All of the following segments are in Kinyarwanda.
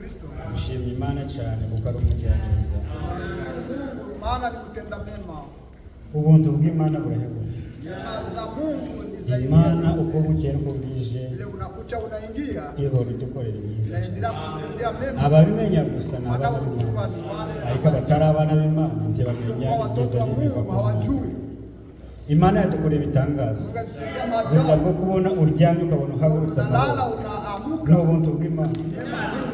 Kristo. Dushimye Imana cyane kuko ari umugiraneza. Mungu maana ni kutenda mema. Ubuntu bw'Imana burahebuje. Neema za Mungu ni zaidi. Imana uko bukeye uko bwije Ile unakucha unaingia, ihora idukorera ibyiza cyane. inaendelea kutendea mema. Ababimenya gusa ni abana Wanaojua b'Imana, ni wale ariko abatari abana b'Imana ntibamenya kwa ibyiza watoto wa n'ibiva Mungu ku Mana. hawajui. Imana yadukoreye ibitangaza Mungu alitutendea gusa maajabu. bwo kubona uryamye ukabona uhagurutse Unalala amahoro unaamuka. ni ubuntu bw'Imana. Neema ya Mungu.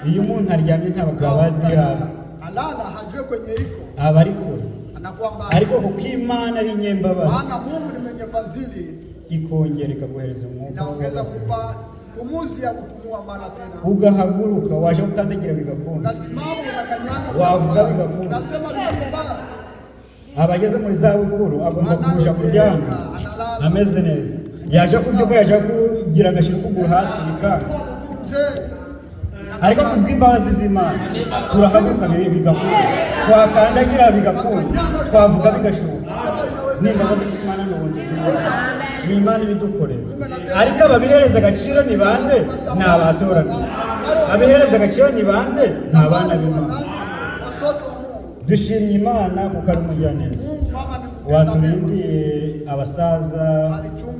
Iyo umuntu aryamye ntabwo aba azi iyo aba, Alala hajue kwenye iko, aba ari kure, anakuwa mbali. ariko kuko Imana ari inyembabazi Maana Mungu ni mwenye fadhili, ikongera ikaguhereza umwuka inaongeza w'imbabazi. kupa pumuzi ya kupumua mara tena. Ugahaguruka, waje gukandagira bigakunda, Unasimama unakanyanga, wavuga bigakunda. unasema nimekubali. Abageze muri za bukuru agomba kuja kuryama ameze neza, yaje kubyuka yaje kugira agashyira ukuguru hasi bikanga, Kwa mguu mzee, ariko kubw'imbabazi z'Imana turahaguruka bigakunda, twakandagira bigakunda, twavuga bigashoboka. nasema Ni imbabazi inawezekana. z'Imana, ni ubuntu bw'Imana, ni Imana ibidukorera. Ariko ababihereza agaciro ni bande? Ni abatoranijwe. Abihereza agaciro ni bande? Ni abana b'Imana. Watoto wa Mungu. Dushimye Imana kuko ari umugiraneza Mungu mama ni kutenda mema. waturindiye abasaza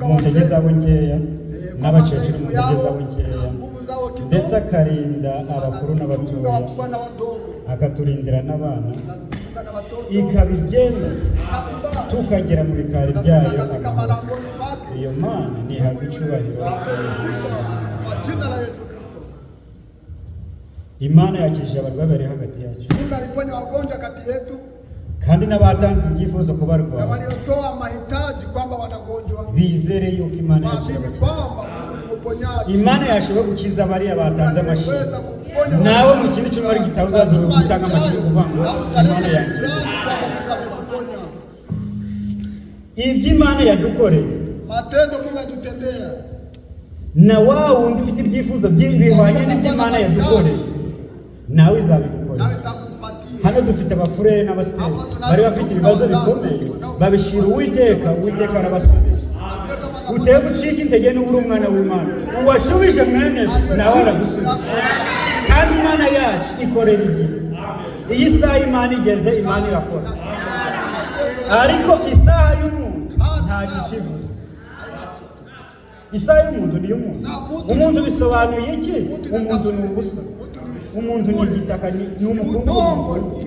mu ntege zabo nkeya Kwa n'abakecuru mu madhaifu ntege yao zabo nkeya, na nguvu zao kidogo, ndetse akarinda abakuru anatuchunga n'abatoya, wakubwa na wadogo, akaturindira n'abana, anatuchunga na watoto. ikaba ibyemeye Nakubali. tukagera mu bikari byayo Tunafika katika amahoro. malangoni pake. Iyo Mana ntihabwa icyubahiro. Apewe sifa kwa jina la Yesu Kristo. Imana yakijije abarwayi bari hagati yacu, Mungu aliponya wagonjwa kati yetu kandi n'abatanze ibyifuzo ko na barwaye waliotoa mahitaji kwamba wanagonjwa, bizere yuko Imana yakira waamini abakiza. kwamba Mungu ni mponyaji. Imana yashoboye gukiza bariya batanze amashimwe, Aliweza kuponya nawe wale mu kindi cyumweru gitaha uzaza Juma gutanga amashimwe ijayo, kuvuga ngo au Imana utaleta yanjye. shukrani kwamba Mungu amekuponya. Ibyo Imana yadukoreye, Matendo Mungu alitutendea, na wa wundi ufite ibyifuzo bihwanye n'ibyo Imana yadukoreye, nawe izabigukorera. nawe itakupatia. Hano dufite abafurere n'abasiteri bari bafite ibibazo bikomeye, babishyira Uwiteka, Uwiteka arabasubiza. Najua kama Uteye gucika intege n'ubura umwana w'Imana, uwashubije mwene se nawe aragusubiza. Kandi Imana yacu ikorera igihe. Iyi saha Imana igeze, Imana irakora, ariko isaha y'umuntu nta kikivuze. Isaha y'umuntu ni iy'umuntu. Umuntu bisobanuye iki? Umuntu ni ubusa, umuntu ni igitaka, ni umukungugu.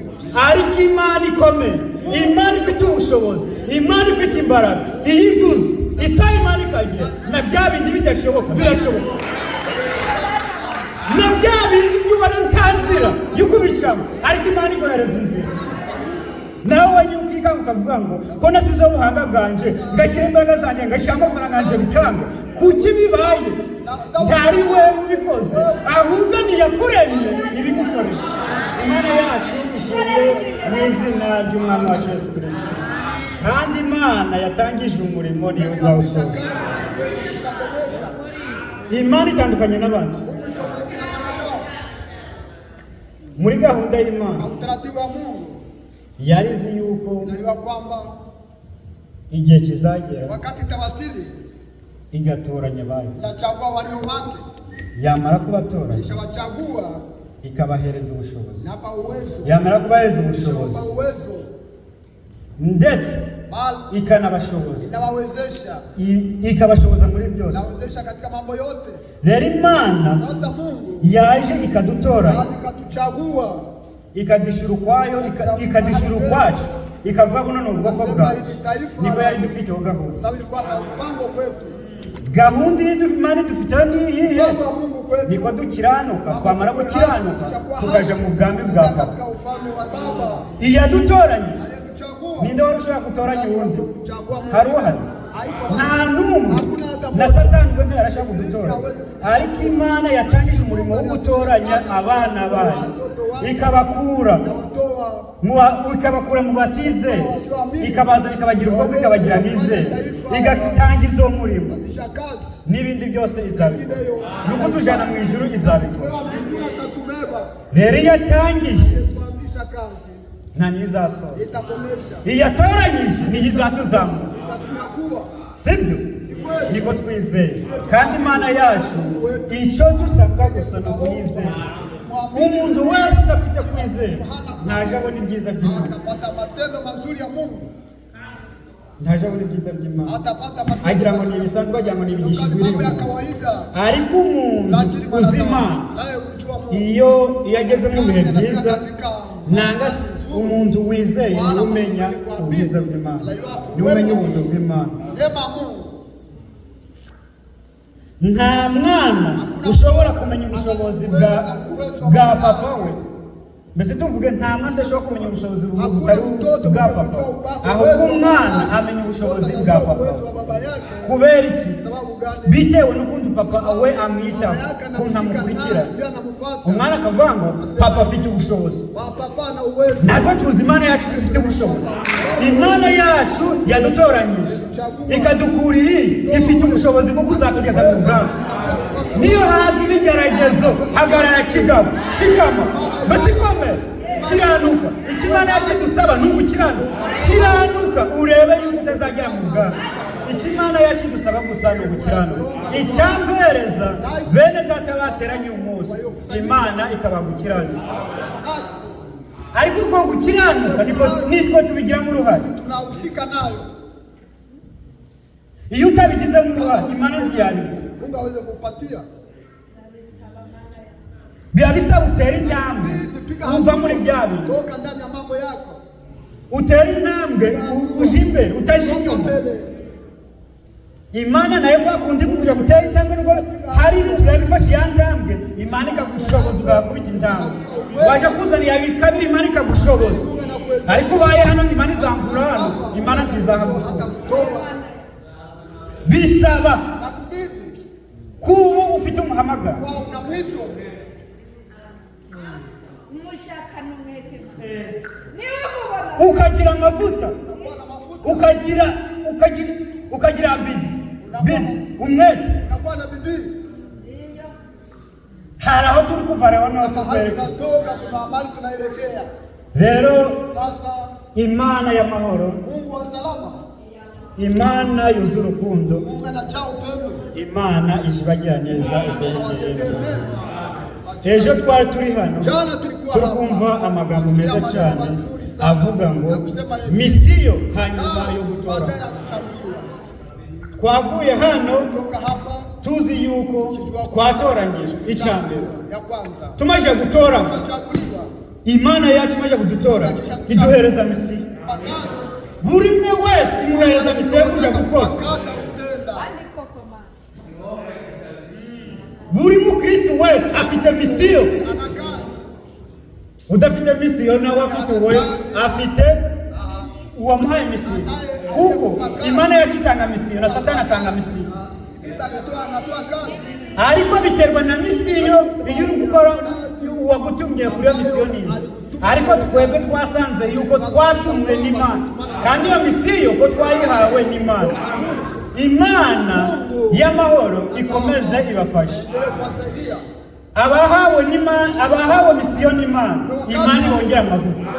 Ariko Imana ikomeye, Imana ifite ubushobozi, Imana ifite imbaraga, iyo ivuze isaha Imana ikagera, na bya bindi bidashoboka birashoboka, na bya bindi byubona nta nzira yo kubicamo, ariko Imana ikohereza inzira. Nawe wajya ukikanga ukavuga ngo ko nasizeho ubuhanga bwanjye, ngashyira imbaraga zanjye, ngashyira amafaranga yanjye bikanga, kuki bibaye? Ntari wewe ubikoze, ahubwo niyakuremye ibigukorera. Imana yacu ishimwe mu izina ry'Umwami wacu Yesu Kirisito. Kandi Imana yatangije umurimo niyo uzawusoza. Imana itandukanye n'abantu. Mungu ni tofauti na mwanadamu. Muri gahunda y'Imana Na utaratibu wa Mungu yari izi yuko najua kwamba igihe kizagera wakati itawasili igatoranya abayo, inachagua walio wake, yamara kubatoranya kisha wachagua ikabahereza ubushobozi, napa uwezo, yamara kubahereza kisha ubushobozi wapa uwezo, ndetse bali ikanabashoboza, inawawezesha, ikabashoboza muri byose. inawezesha katika mambo yote. Rero Imana Sasa Mungu yaje ikadutoranya, hadi katuchagua, ikadushyira ukwayo, ikadushyira ukwacu, ikavuga buno ni ubwoko Nasema bwacu, hili taifa niko yari dufiteho gahunda. sababu ilikuwa na mpango kwetu, Gahunda Imana idufiteho ni iyihe? mpango wa Mungu kwetu, Niko dukiranuka, kwamba twamara tuwe haki, gukiranuka tukishakuwa tukaja haki, mu bwami bwa tunaingia Papa. katika ufalme wa Baba Iyadutoranyije, aliyetuchagua. ninde wari ushobora gutoranya uwundi? Kuchagua mwingine. Hari uhari? Haiko. Nta n'umwe. Hakuna hata Na mmoja. Satani ubwe ntiyarashaka kudutoranya, ariko Imana yatangije umurimo wo gutoranya abana bayo, ikabakura Na watoa ikabakura mu batizeye, ikabazana ikabagira ubwoko, ikabagira abizeye, igatangiza uwo murimo, kisha kazi n'ibindi byose izabikora, no kutujyana mu ijuru izabikora. wewe mbinguni atatubeba, Rero iyo atangije tuanzisha kazi nta n'izasoza, itakomesha, iyo yatoranyije niyo izatuzamura, itatunyakua. sibyo? Si kweli? Niko twizeye. Kandi Imana yacu icyo dusabwa gusa ni ukuyizera. Umuntu wese udafite kwizera ntaje abona ibyiza by'Imana. Atapata matendo mazuri ya Mungu. Ntaje abona ibyiza by'Imana. Atapata matendo Agira ngo ni mazuri. ibisanzwe, agira ngo ni ibigisha Ni mambo ya igwiriye. kawaida. Ariko umuntu Lakini uzi mwanadamu Imana, naye kujua Mungu, iyo ageze mu bihe byiza, nanga umuntu wizeye niwe umenya ubwiza bw'Imana, niwe umenya ubuntu bw'Imana. Neema ya Mungu. Nta mwana ushobora kumenya ubushobozi bwa papa we. Mbese tuvuge, nta mwana udashobora kumenya ubushobozi Hakuna butari mtoto bwa mwenye papa kujua ahubwo uwezo wa umwana baba yake. amenya ubushobozi Mtoto bwa anajua papa uwezo we. wa baba yake. Kubera iki? Sababu gani? Bitewe n'ukuntu papa we Baba amwitaho, yake ukuntu anahusika amukurikira. naye, ndio anamfuata. Umwana akavuga ngo papa afite ubushobozi. Papa ana uwezo. Ntabwo tuzi Imana yacu ko ifite ubushobozi. Imana yacu yadutoranyije ikadukura iri, ifite ubushobozi bwo kuzatugeza ku bwami. Niyo haza ibigeragezo, hagarara kigabo, shikama, mbese komera, kiranuka. Icyo Imana yacu idusaba ni ugukiranuka. Kiranuka urebe yuko utazagera mu bwami. Icyo Imana yacu idusaba gusa ni ugukiranuka. Icyampereza bene data bateranye uyu munsi, Imana ikabaha gukiranuka. Haki. Ariko uko gukiranuka niko nitwe tubigiramo uruhare. Sisi tunahusika nayo. Iyo utabigizemo uruhare, Imana ntiyabikora. Mungu aweze kukupatia. Biba bisaba utera intambwe Bidi, piga uva hatua. muri bya bintu. Toka ndani ya mambo yako. Utera intambwe uje imbere, utaje Toka inyuma. mbele. Imana nayo kwa kundi kuja gutera intambwe, nubwo hari ibintu biba bifashe ya ntambwe, Imana ikagushoboza ugakubita intambwe. Waje kuzana iya kabiri, Imana ikagushoboza. Ariko ubaye hano, Imana izamvura hano, Imana ntizahagukura. Atakutoa. Bisaba Nakubidi kuba ufite umuhamagaro. kwa una mwito. Mushakana umwete, niba mubona Ukagira amavuta, Unakuwa na mafuta. ukagira bidi umwete. Unakuwa na bidii. iyo Hari aho turi kuva rero naho Na mahali tukwereka. tunatoka kuna mahali tunaelekea. Rero Sasa Imana y'amahoro, Mungu wa salama, Imana yuzuye urukundo, Mungu anajaa upendo, Imana ije ibagira neza awatendee ubwenge. mema. Ejo twari turi hano, Jana tulikuwa turi hapa kumva amagambo Tulisikia meza maneno cyane mazuri sana avuga ngo ya kusema hivi, misiyo hanyuma yo kazi gutora. baada ya kuchaguliwa. Twavuye hano Toka hapa tuzi yuko twatoranyijwe. Icya mbere, ya kwanza tumaze gutora, tushachaguliwa Imana yacu imaze kudutora, iduhereza misiyo. makazi Buri umwe wese imuhereza misiyo yo kuja gukora. Makata kutenda. Kandi koko Mana. Buri mukristo wese afite misiyo. Ana kazi. Udafite misiyo nawe afite uwo, afite uwamuhaye misiyo, kuko Imana yacu itanga misiyo na Satani atanga misiyo. Isa akatoa anatoa kazi. Ariko biterwa na misiyo iyo uri gukora, uwagutumye kuri iyo misiyo nini. Ariko twebwe twasanze yuko twatumwe n'Imana, kandi iyo misiyo ko twayihawe n'Imana. Imana y'amahoro ikomeze ibafashe. Endelee kuwasaidia. Abahawe n'Imana, abahawe misiyo n'Imana, Imana ibongere amavuta,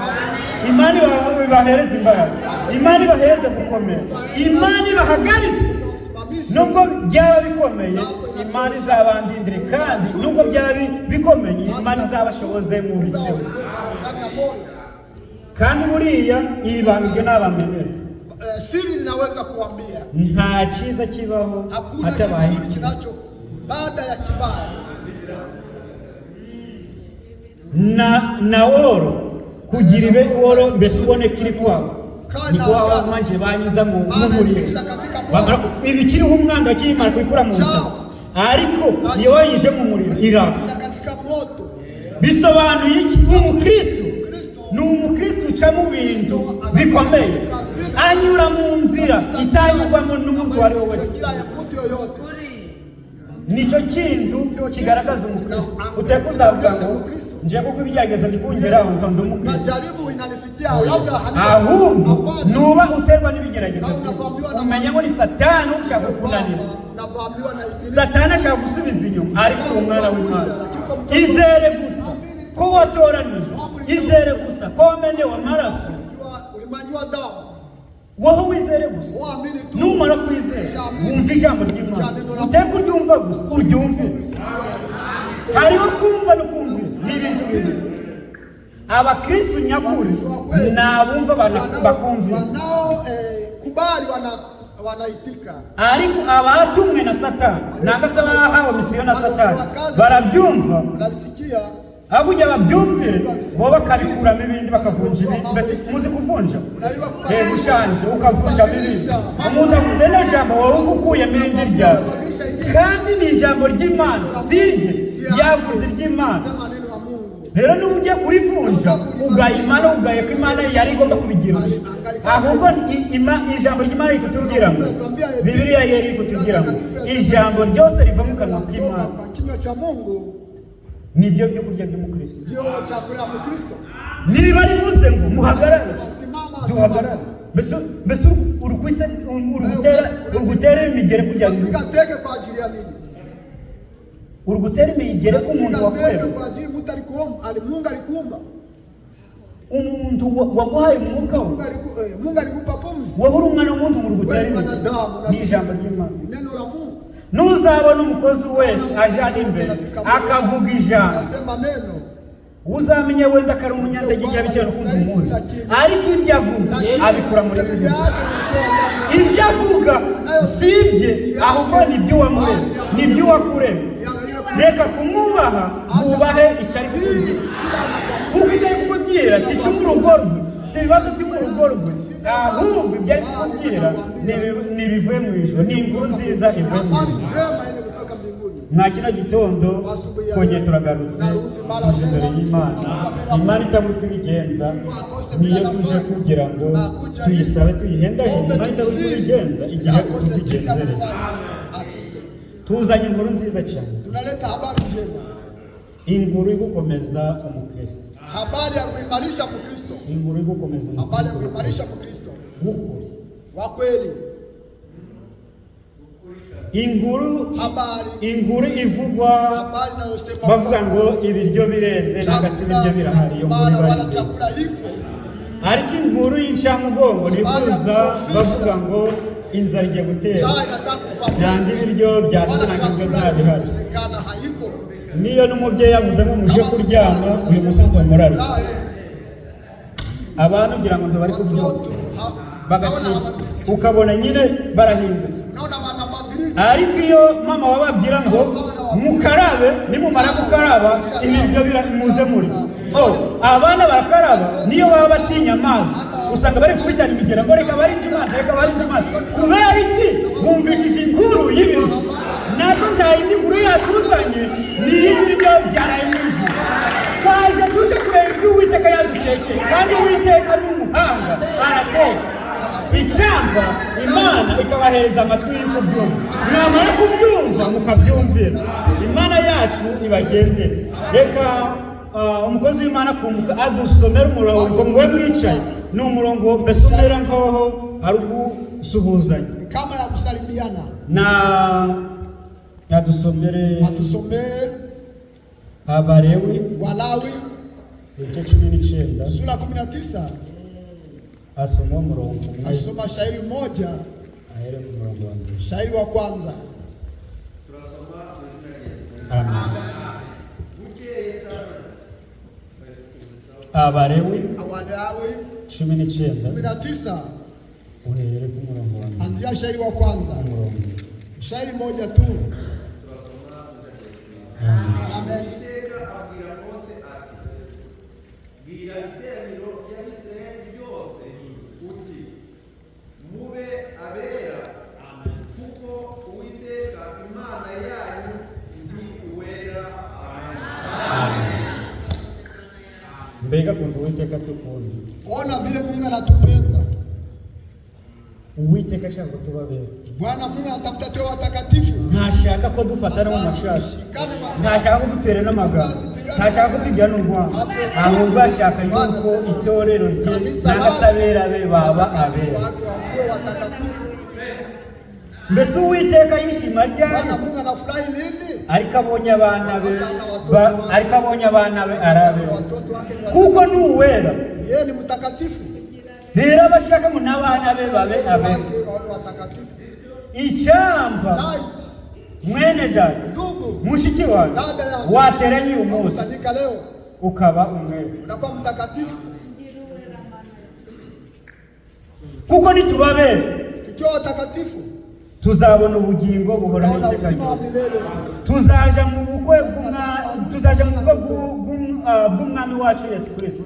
Imana ibahereze imbaraga, Imana ibahereze gukomera, Imana ibahagaritse. Wasimamishe. Nubwo byaba bikomeye, Imana izabandindire, kandi nubwo byaba bikomeye, Imana izabashoboze mu bice. Wawezeshe ndani ya moyo. Kandi buriya iri banga iryo nabamenyera. Siri ninaweza kuambia Nta cyiza kibaho hakuna hatabaye kizuri kinacho baada ya kibaya. Na woro kugira ibe woro, mbese ubone kiri kwabo niko waba wamanje banyuza mu muriro, ibikiriho umwanda kirimara kubikura mu butaka, ariko iyo wanyuze mu muriro iraka. Kisha katika moto. Bisobanuye iki? Umukristo ni umukristo uca mu bintu bikomeye, anyura mu nzira itanyurwamo n'umuntu uwo ari we wese. Kila ya mtu yoyote. Nicyo kintu kigaragaza umukristo. Uteka uzavuga ngo nje kuko ibigeragezo bikungeraho ngo ndi umukristo. Majaribu inanifikia labda Ahubwo Hapana. nuba uterwa n'ibigeragezo, umenye ngo ni Satani ushaka kukunaniza. Unapoambiwa na ibilisi. Satani ashaka gusubiza inyuma, ariko uri umwana w'Imana. Izere gusa ko watoranijwe, izere gusa ko wamenewe amaraso. Jua ulimanywa damu. Wowe wizere gusa. Uamini tu. Numara kwizera, wumva ijambo ry'Imana, uteke uryumva gusa, uryumve. Hariho kumva no kumvira ni Ni ibintu bibiri. Abakristu nyakuri ni abumva bakumvira. Wanao kubali wanaitika. Ariko abatumwe na Satani nanga se bahawe misiyo na Satani barabyumva, Wanavisikia. Aho kugira babyumvire bo bakabikuramo ibindi, bakavunja ibindi. Mbese muzi kuvunja? Gushanje ukavunjamo ibindi. Umuntu avuze n'ijambo, wowe uva ukuyemo irindi ryawe, kandi ni ijambo ry'Imana, si irye, yavuze iry'Imana. Sema neno la Mungu. Rero niba ugiye kurivunja, ugaya Imana, ugaye ko Imana yari igomba kubigira utyo. Ahubwo ijambo ry'Imana riri kutubwira ngo, Bibiliya yari iri kutubwira ngo ijambo ryose riva mu kanwa Kutoka k'Imana kwa kinywa cha Mungu nibyo byo kurya by'umukristo. ndio chakula ya Mkristo. Niba rivuze ngo muhagarare, Simama, duhagarare. Mbese uri gutera imigere kugira ngo Piga teke kwa ajili ya nini? uri gutera imigere ku muntu Piga teke wakuremye, kwa ajili mtu alikuomba, Mungu alikuumba. umuntu waguhaye umwuka we. Mungu alikupa pumzi. Wowe uri umwana w'umuntu, uri gutera Wewe imigere. mwanadamu Ni ijambo ry'Imana. Ni neno la Mungu. Nuzabona umukozi wese ajana imbere akavuga ijambo, Nasema neno. uzamenye wenda ko ari umunyantege nke bitewe n'ukuntu umuzi, ariko ibyo avuga Lakini abikura muri sehemu Bibiliya. yake naitoa ndani. Ibyo avuga si ibye, ahubwo ni iby'uwamuremye, ni iby'uwakuremye. Reka kumwubaha, wubahe icyo ari Hii kukubwira, kila anakwambia. kuko icyo ari kukubwira si icyo mu rugo rwe, si ibibazo byo mu rugo rwe, ahubwo ibyo ari kukubwira ni ibivuye mu ijuru, ni inkuru nziza ivuye mu Habari ijuru. njema yenye kutoka mbinguni. Mwa kino gitondo twongeye turagarutse tuje imbere y'Imana. Imana itabura uko ibigenza, niyo tuje kugira ngo tuyisabe, tuyihendahende. Imana itabura uko ibigenza igihe Akose jinsi ya utugenzereza. kufanya. Atupe. Tuzanye inkuru nziza cyane, Tunaleta habari njema, inkuru yo gukomeza umukristo, habari ya kuimarisha Mkristo, inkuru yo gukomeza habari ya umukristo kuimarisha Mkristo w'ukuri, wa kweli, inkuru habari inkuru ivugwa habari inayosema bavuga ngo ibiryo bireze nangwa se ibiryo birahari, iyo nkuru mara iba ari wala nziza. chakula ipo. Ariko inkuru y'incamugongo nifuza, bavuga ngo inzara igiye gutera, Njaa inataka kuvamia, yanga ibiryo wala byasanaga ibyo chakula ntabihari. imekosekana, haiko. Niyo n'umubyeyi yavuze ngo muje kuryama uyu munsi murarya, Lale abantu ugira ngo ntibari kubyumva, watoto bagacika, naona ukabona nyine barahindutse. naona wanabadilika. Ariko iyo mama wababwira ngo mukarabe, nimumara gukaraba ibiryo muze murye, oh, abana barakaraba, niyo baba batinya amazi usanga bari kubitana imigera ngo reka barye imanza, reka barye imanza. Kubera iki? Bumvishije inkuru y'ibiryo. Natwe nta yindi nkuru yatuzanye, ni iy'ibiryo byaraye mu ijuru. Twaje tuje kureba ibyo Uwiteka yadutekeye, kandi Uwiteka ni umuhanga, arateka. Icyampa Imana ikabahereza amatwi yo kubyumva, mwamara kubyumva mukabyumvira. Imana yacu ibagendere. Reka umukozi w'Imana akumbuka adusomera umurongo muwe mwicaye. Ni umurongo mbese umera nkaho ari ugusuhuzanya Kama ya kusalimiana. na yadusomere Atusomee Abalewi Walawi ibice 19, sura 19, asoma umurongo umwe, asoma shairi moja, ahere ku murongo wa mbere. shairi wa kwanza. Amen. Abalewi Walawi 19, 19, uhere ku murongo wa mbere. anzia shairi wa kwanza, Umurongo. shairi moja tu. Amen. Uwiteka abwira Mose ati bwira iteraniro ry'Abisirayeli ryose uti mube abera kuko Uwiteka Imana yanyu ndi uwera. Amen. Mbega kuntu Uwiteka atukunda! Ona vile Mungu anatupenda. Uwiteka ashaka ko tuba abera. Bwana Mungu anatafuta tuwe watakatifu. Ntashaka ko dufatana mu mashati, Shikane mashati. ntashaka ko dutera n'amagambo, ntashaka ko tujya n'urwango, ahubwo ashaka yuko itorero rye nangwa se abera be baba abera. Wake wakuwe watakatifu. Mbese Uwiteka yishima ryari? Bwana Mungu anafurahi lini? Ariko abonye abana be ariko abonye abana be arabera, Watoto wake ni kuko ni uwera. Yeye ni mtakatifu. Rero abashaka ngo n'abana be babe Watoto abera. wake wawe watakatifu. Icyampa Light, mwene data, ndugu, mushiki wawe, dada yangu, wateranye uyu munsi kusanyika leo. Ukaba umwere. Unakuwa mtakatifu. Ndiruwera Mana. Kuko nituba abera, Tukiwa watakatifu tuzabona ubugingo buhoraho tutaona iteka uzima wa ryose. milele. Tuzaja mu bukwe tuzaja mu bukwe bw'umwami wacu Yesu Kristo,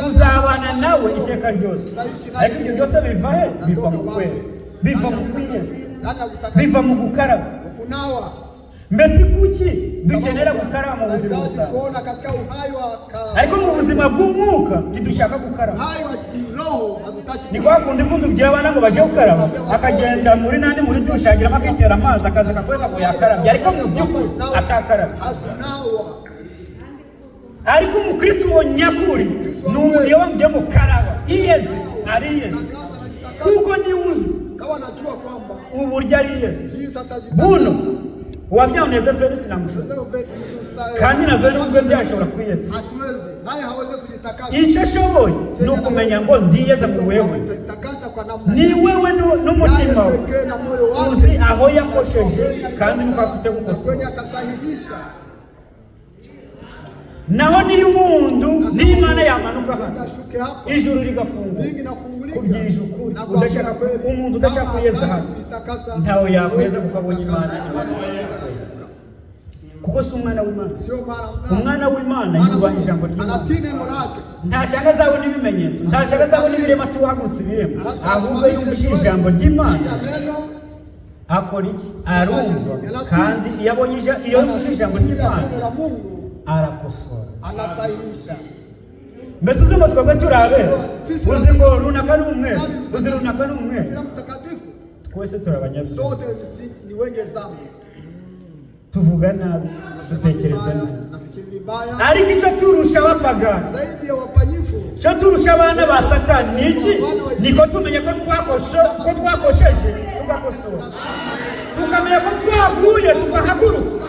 tuzabana nawe iteka ryose. Ariko ibyo byose biva he? Biva mu kwera, biva mu kwiyeza, Ndani ya kutakasika, biva mu gukaraba. kunawa. Mbese kuki dukenera gukaraba mu buzima Tunahitaji busanzwe, kuona katika uhai wa ariko mu buzima bw'umwuka ntidushaka gukaraba? Uhai wa kiroho hatutaki. Ni kwa kundi kundi ubwira abana ngo baje gukaraba, akagenda muri nani, muri dushe, agiramo akitera amazi, akaza akakwereka ngo yakarabye, ariko mu by'ukuri atakarabye. Hakunawa. Ariko umukristo uwo nyakuri ni umuntu iyo bamubwiye ngo karaba, iyeze, ariyeze, Sasa anajitakasa. kuko niwe uzi Sawa, anajua kwamba uburyo ariyeze. jinsi atajitakasa. Buno uwabyaboneze Venus namushoza, kandi na Venus ubwe byashobora kwiyeza. Asiwezi naye hawezi kujitakasa. Icyo ashoboye ni ukumenya ngo ndiyeze mu wewe, Atajitakasa kwa namna ni wewe n'umutima yeye we pekee na moyo wake, uzi aho yakosheje kandi nuko afite na kwenye gukosora. atasahihisha. Naho niyo umuntu n'Imana yamanuka hano, Ashuke hapa, ijuru rigafungura, mbingu inafungulika, kubyije ukuri, na kwa udashaka kweli, umuntu udashaka kama kwiyeza hataki hano, kujitakasa, ntawe yakweza hawezi kuko abonye kujitakasa. Imana. Imana Kuko si umwana w'Imana. sio mwana Umwana w'Imana yubaha ijambo ry'Imana. anatii neno lake. Ntashaka azabona ibimenyetso, ntashaka azabona ibirema, tuhagurutse ibirema, ahubwo yumvise ijambo ry'Imana Sikia neno, akora iki? Arumva. Kandi iyo abonye iyo yumvise ijambo anasikia ry'Imana neno la Mungu arakosora. anasahihisha. Mbese uzi ngo twebwe turi abera? Uzi ngo runaka ni umwere? Uzi runaka ni umwere? Kila mtakatifu Twese turi abanyabyaha. sote ni wenye dhambi, Tuvuga nabi, tunasema dutekereza vibaya, nabi, tunafikiri vibaya ariko icyo turusha abapagani, zaidi ya wapanyifu. icyo turusha abana ba Satani ni iki? Niko tumenya ko ko twakosheje tugakosora, tukamenya ko twaguye tugahaguruka,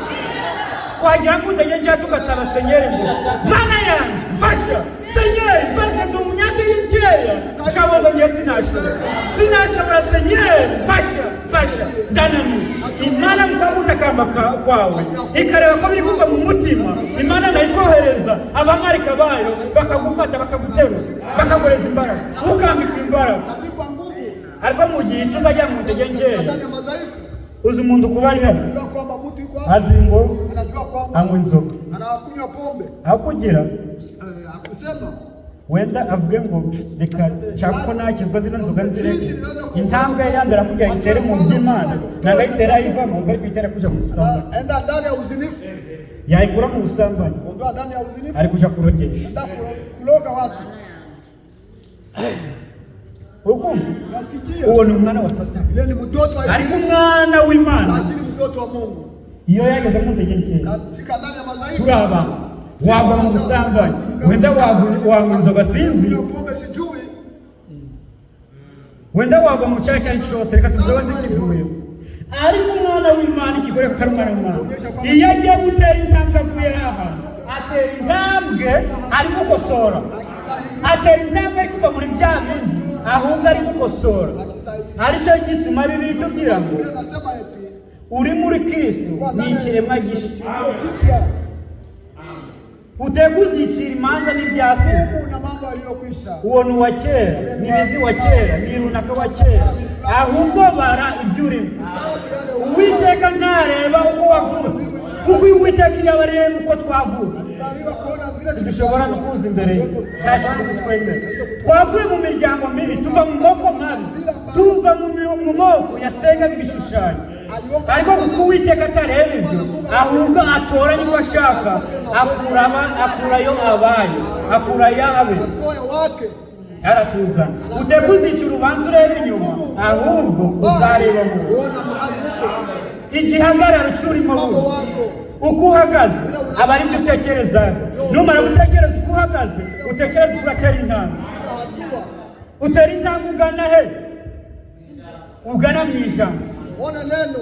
twagira ngo njya tugasaba Senyeri ngo Mana yanjye mfasha, Senyeri mfasha, ndi umunyantege nkeya, nshabongo ngiye sinashobora, sinashobora, Senyeri mfasha, mfasha, ndananiwe. Imana mukagutakamba kwawe ikareba ko biri kuva mu mutima, Imana nayo ikohereza abamarika bayo bakagufata, bakaguterura, bakaguhereza imbaraga, ukambika imbaraga. Napigwa nguvu Ariko mu gihe icyo uzajya mu ntege nkeya, ndani ya madhaifu. uzi umuntu kuba ari hano Anajua kwamba mtu yuko hapa, azi ngo anajua kwamba anywa inzoga, anakunywa pombe, aho kugira akusema wenda avuge ngo reka nshaka ko nakizwa zino nzoga nzireke, intambwe ye ya mbere amubwira ayitere mu by'Imana, ntabwo ayitera ayivamo, ahubwo ari kuyitera kuja mu busambanyi. enda ndani ya uzinifu, Yayikura mu busambanyi ondoa ndani ya uzinifu, ari kuja kurogesha. enda kuloga watu. Urukumva Nasikia uwo ni umwana wa Satani, ile ni mtoto wa ariko Ibilisi, umwana w'Imana lakini mtoto wa Mungu iyo yageze mu ntege nkeya, katika ndani ya madhaifu, turi abantu wagwa mu busambanyi, wenda wanywa inzoga sinzi, kunywa pombe sijui, wenda wagwa mu cyaha icyo ari cyo cyose, reka tuzoba tukivuye. Ariko umwana w'Imana, ikigoreka ko ari umwana w'Imana, iyo agiye gutera intambwe avuye aha, atera intambwe ari gukosora, atera intambwe ari kuva muri bya bindi, ahubwo ari gukosora. Aricyo gituma Bibiri tubwira ngo Biblia inasema eti uri muri Kristo kwa ni ndani ya ikiremwa Yesu Kristo gishya, ni kiumbe kipya, uteka uzicira imanza n'ibyasize. hukumu na mambo yaliyokwisha. Uwo ni uwa kera, ni bizi wa kera, ni runaka wa kera, ahubwo bara ibyo urimo. Sababu yale Uwiteka ntareba uko wavutse, kuko Uwiteka iyo aba areba uko twavutse, zaliwa kuona vile ntidushobora no kuza imbere ye, ntashobora no kutwemera. Twavuye mu miryango mibi, tuva mu moko mabi, tuva mu moko yasengaga ibishushanyo, ariko kuko Uwiteka atareba ibyo, ahubwo atoranya uko ashaka, akurayo abayo, akurayo abe, atoe wake aratuzana. Uteka uzica urubanza ureba inyuma, ahubwo uzareba mu kuona mahali uko igihagararo cy'urimo mambo buno wako uko uhagaze aba ari byo utekereza. Numara gutekereza uko uhagaze, utekereza uko uratera intambwe. piga hatua, Utera intambwe ugana he? Ugana mu ijambo. ona neno.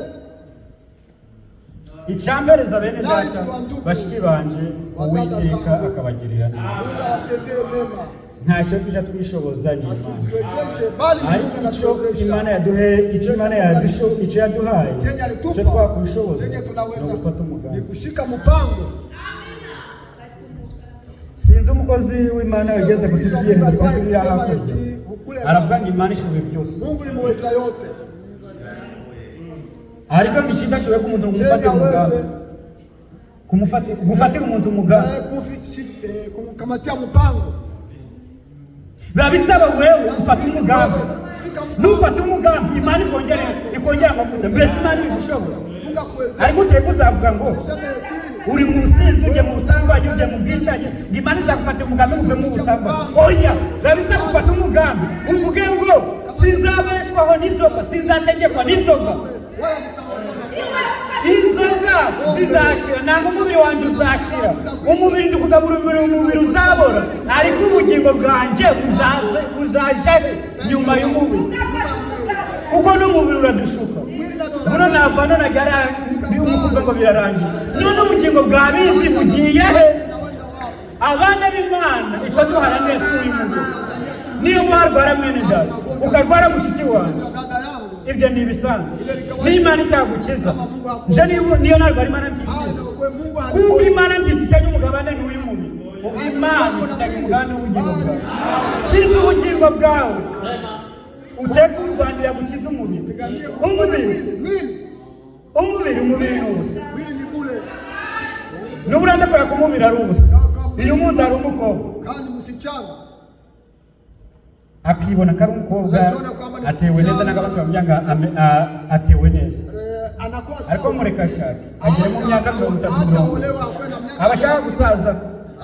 Icyambereza bene data, bashiki banje, Uwiteka akabagirira neza. Mungu awatendee mema, Ntacyo tujya twishoboza ni Imana, atuziwezeshe bali Mungu ariko icyo anatuwezesha. Imana yaduhe, icyo Imana icyo yaduhaye, Chenye icyo alitupa twakwishoboza chenye ni tunaweza ugufata ni umugambi. kushika mpango. Si Sinzi umukozi w'Imana yageze Mtumishi wa Mungu kutubwiriza aliwahi uriya kusema hakurya eti kule aravuga ngo Imana ishoboye byose. Mungu ni muweza yote. Ariko ngo ikidashoboye ko umuntu Chenye kumufatira umugambi aweze gufatira umuntu umugambi kumkamatia mpango. Biba bisaba wewe ufate umugambi. Shika mpango. Nufata umugambi Imana ikongera amavuta, mbese Imana ibigushoboza. Mungu akuwezeshe. Ariko uteye kuzavuga ngo Sema eti uri mu businzi, ujye mu busambanyi, ujye mu bwicanyi, ngo Imana izagufatira umugambi uve mu busambanyi. Oya, biba bisaba gufata umugambi uvuge ngo sinzabeshwaho n'inzoga, sinzategekwa n'inzoga, wala kutawaliwa na pombe. Inzoga zizashira, ntabwo umubiri wanjye uzashira, umubiri ndikugabura umubiri uzabora, ariko ubugingo bwanjye buzaja nyuma y'umubiri, kuko n'umubiri uradushuka. Buno nava none agara umuvuga ngo birarangiye, none ubugingo bwa bisi bugiye he? Na wenda wapi? Abana b'Imana icyo duharanira si uyu mubiri. Niyo warwara mwene data, ukarwara mushiki wanjye, Dada yangu. ibyo ni ibisanzwe. N'Imana itagukiza, nje niyo narwara Imana ntikiza, Kwa Mungu kuko Imana ntifitanye umugabane n'uyu mubiri. Imana ifitanye umugabane w'ubugingo bwawe. Kiza ubugingo bwawe, uteke urwanira gukiza umubiri. piganie kuponya Umubiri, mwili. Mwili. umubiri ni ubusa. Mwili ni bure. N'ubu ndakora ko umubiri ari ubusa. Iyo umuntu ari umukobwa Kandi msichana akibona ko ari umukobwa atewe neza n'agabato bamubwira ngo atewe neza, anakuwa ariko sawa. mureka ashake agere mu myaka 30 Acha 40, olewa akwe na miaka abashaka gusaza,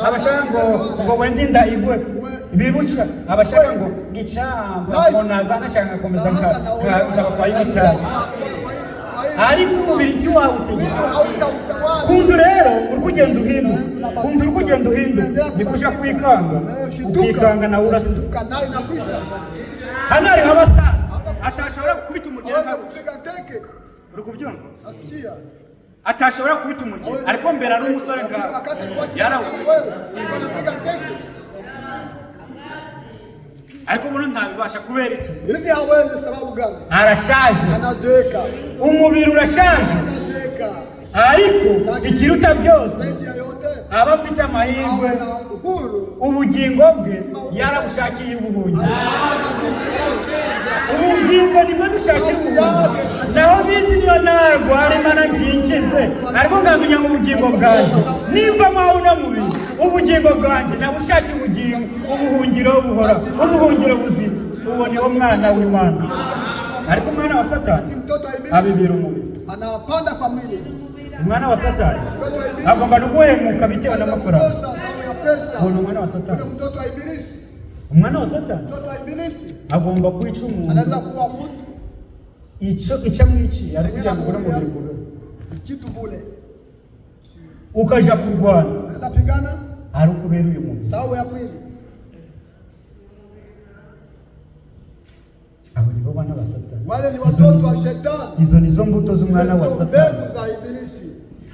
abashaka ngo wende inda igwe bibuca, abashaka ngo ngicamba ngo nazana ashaka ngakomeza nkaba kwa yinotari, ariko umubiri ntiwawutegeka. Hautautawala. Kuntu rero uri kugenda uhinduka, kuntu uri kugenda uhinduka nikuja kwikanga, ukikanga nawe urasize. Shituka nayo inakwisha. Hano hariho abasaza atashobora gukubita umugera Aweza nka kupiga teke. uri kubyumva, Nasikia. atashobora gukubita umugera, ariko mbere ari umusore Lakini nkawe wakati alikuwa kijana kama yarawukubita, wewe, alikuwa anapiga teke. ariko buno ntabibasha kubera iki? Hivi hawezi sababu gani? Arashaje, Anazeeka. umubiri urashaje, Anazeeka. ariko ikiruta byose Zaidi ya yote aba afite amahirwe, awe na uhuru. ubugingo bwe yarabushakiye ubuhungiro. Alipata Ubugingo nibwo dushakira ubuhungiro, naho bizi niyo narwara Imana ntinkize, ariko nkamenya ngo ubugingo bwanjye nimva mpawe uno mubiri, ubugingo bwanjye nabushakiye ubugingo, ubuhungiro buhora, ubuhungiro buzima. Uwo niwo mwana w'Imana. Ariko umwana wa Satani Mtoto wa ibilisi abibira umubiri. anapanda kwa mwili. Umwana wa Satani Mtoto wa ibilisi agomba no guhemuka bitewe anaweza n'amafaranga. kukosa sababu ya pesa. Uwo ni umwana wa Ule Satani. mtoto wa ibilisi, Umwana wa Satani mtoto wa ibilisi agomba kwica umuntu anaweza kuwa mtu icyo icyo amwiciye ari kugira ngo ubone umubiri kubera kitu bule. ukaja kurwana Unaweza pigana ari ukubera uyu mubiri. sababu ya mwili. Abo nibo bana ba Satani. Wale ni watoto wa shetani, Izo nizo mbuto z'umwana wa ndizo Satani. mbegu za ibilisi.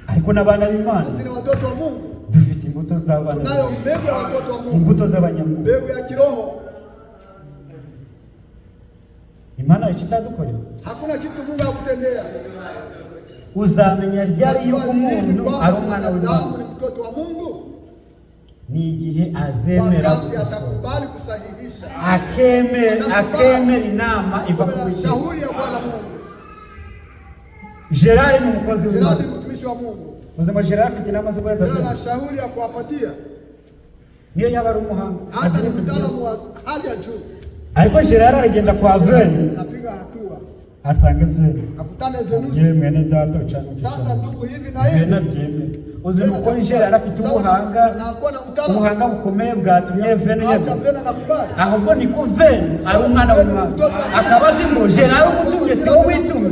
Ariko n'abana b'Imana Lakini watoto wa Mungu dufite imbuto z'abana tunayo b'Imana, mbegu ya watoto wa Mungu, imbuto z'abanyamungu. mbegu ya kiroho. Imana icyo itadukorera. Hakuna kitu Mungu hakutendea. Uzamenya ryari yuko Unajua lini umuntu kwamba ari umwana mwanadamu w'Imana? ni mtoto wa Mungu? Ni igihe azemera Wakati gukosora, atakubali kusahihisha, akemera inama iva ku Kubera Uwiteka. shauri ya Bwana Mungu. Gerard ni umukozi Gerard w'Imana. ni mtumishi wa Mungu. Uzi ngo Gerard afite inama zo guheza Gerard ana shauri ya kuwapatia niyo yaba ari umuhanga hata azi ni ibintu mtaalamu byose. wa hali ya juu, Ariko Gerard aragenda kwa Veni, anapiga hatua asanga Veni akutane Venusi. yewe mwene data ucana Sasa ndugu, hivi na Veni hivi abyemera. Uzi uko Gerard afite Sawa, ubuhanga, nakuwa na utaalamu. ubuhanga bukomeye bwatumye Veni Acha yegura, Vena nakubali. ahubwo niko Veni ari umwana w'Imana, akaba azi ngo Gerard umutumye si wowe witumye,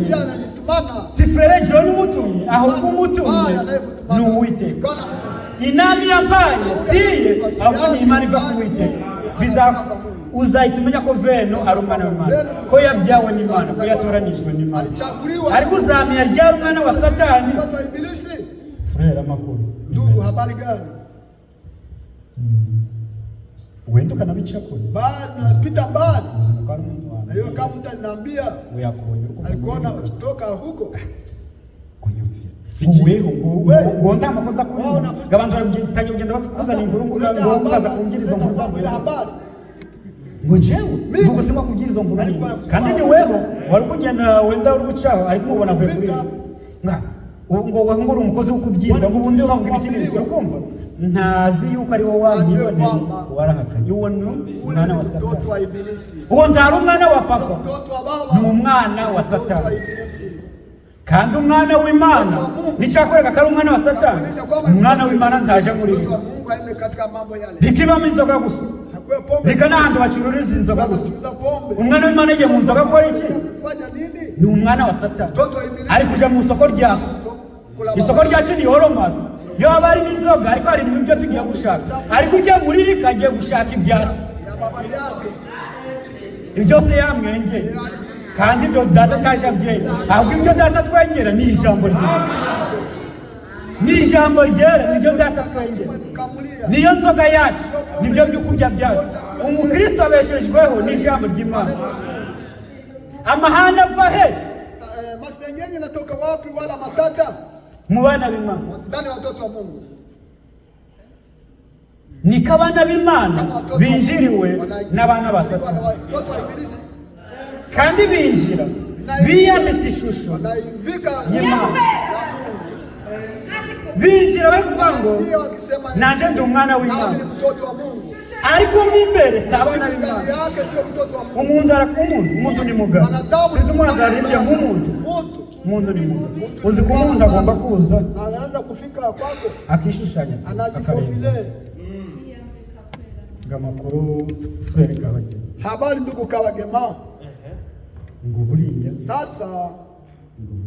si Frere John umutumye, ahubwo umutumye ni Uwiteka. Inama yampaye si iye, ahubwo ni Imana iva ku Uwiteka. Uzahita umenya ko Veno ari umwana w'Imana, ko yabyawe n'Imana, ko yatoranijwe n'Imana. Ariko uzamenya ryari umwana wa Satani? Mtoto wa ibilisi. Frere, amakuru Ndugu, habari gani? Wenda ukanabica kure. Bana pita mbali. Ubuzima bwa muntu Na wawe hiyo kama mtu aliniambia uyakubonye uri kuva alikuona muri ukitoka huko kunyumvira. Weho ngo nta makosa kuri ngo abantu baratangiye kugenda bakuzana inkuru ngo Kuleta ngo ukaza habari, kumbwira izo kuleta nkuru kuambia habari. Ngo jewe ngo sima kubwira izo nkuru kandi ni weho wari kugenda wenda uri gucaho ariko mubona avuye kuri nga ngo weho ngo uri umukozi wo kubyirwa ngo ubundi ngo ibiki n'ibiki, urikumva ntazi yuko ari wowe wamwiboneye warahakanye. Uwo ni Ule umwana ni wa mtoto Satani. wa ibilisi. Uwo ntari umwana wa papa, Mtoto wa baba. ni umwana wa Mtoto wa Satani. ibilisi. Kandi umwana w'Imana nicyakwereka ko ari umwana wa Satani, Kuonyesha kwamba ni umwana mtoto wa w'Imana ibilisi. ntaje muri Mtoto we. wa Mungu aende katika mambo yale. Rikibamo inzoga gusa, Hakuwe pombe. reka n'ahantu bacururiza inzoga gusa. Wanachuza pombe. Umwana w'Imana agiye mu nzoga akora iki? Kufanya nini? Ni umwana wa Satani. Mtoto wa ibilisi. Ari kuja mu isoko rya se. Isoko ryacu ni horomari, iyo haba harimo inzoga ariko harimo ibyo tugiye gushaka, ariko ujya muri rika agiye gushaka ibya se, Ya baba yake. ibyo se yamwengeye, kandi ibyo data ataje abyengera, ahubwo ibyo data twengera ni ijambo ryera, ni ijambo ryera nibyo data twengera, Tukamulia. niyo nzoga yacu, nibyo byo kurya byacu. Umukristo abeshejweho n'ijambo ry'Imana. Amahane ava he? Masengenyo natoka wapi wala matata? Mu bana b'Imana. Ndani ya watoto wa Mungu. Niko abana b'Imana Kama watoto wa binjiriwe Mungu n'abana ba Satani, watoto wa ibilisi kandi binjira biyambitse ishusho wanaivika y'Imana. ya Mungu. Binjira bari kuvuga ngo Wanaingia wakisema nanje ndi umwana nami w'Imana, ni mtoto wa Mungu. ariko mo imbere si abana Lakini ndani b'Imana. yake sio mtoto wa Mungu. Umuntu umuntu umuntu ni mugari, Wanadamu sinzi umuhanzi yaririmbye nk'umuntu. Mtu Umuntu ni mugari, uzi ko umuntu agomba kuza anaanza kufika kwako akishushanya akarenza anajifofile. Ngo amakuru Frere Kabagema, Habari ndugu Kabagema. Ngo buriya Sasa ngo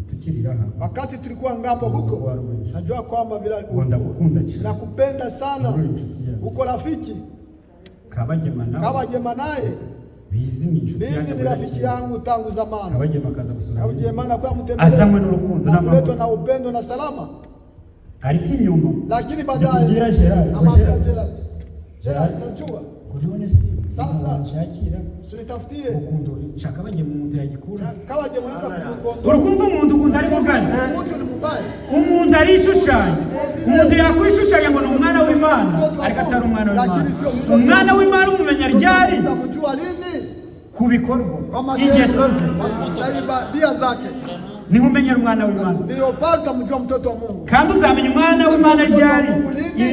tukirira aha, wakati tulikuwa ngambo huko, najua kwamba bila ngo ndagukunda cyane, nakupenda sana, uri inshuti yanjye. uko rafiki Kabagema nawe Kabagema naye bizi ni inshuti mimi yanjye ni rafiki yangu tangu zamani. Kabagema akaza gusura Bizi. Kabagema anakuwa mtembelea Azanywe n'urukundo na kuletwa n'amahoro, na upendo na salama, ariko inyuma lakini baadaye ndikubwira Gerard, amwambia Gerard, Gerard, Gerard, unajua ngo none se Sasa. nshakira usinitafutie urukundo nshaka Kabagema umuntu yagikura. Kabagema unaweza kumgondoa. Urukumva umuntu ukunda ari mugani, Mtu ni mbaya. umuntu arishushanya, umuntu yakwishushanya ngo ni umwana w'Imana ariko atari umwana w'Imana. Umwana w'Imana umumenya ryari? Utamjua lini? Ku bikorwa, Kwa matendo, ingeso ze, na tabia zake. niho umenyera umwana w'Imana. Ndiyo pale utamjua mtoto wa Mungu. Kandi uzamenya umwana w'Imana ryari?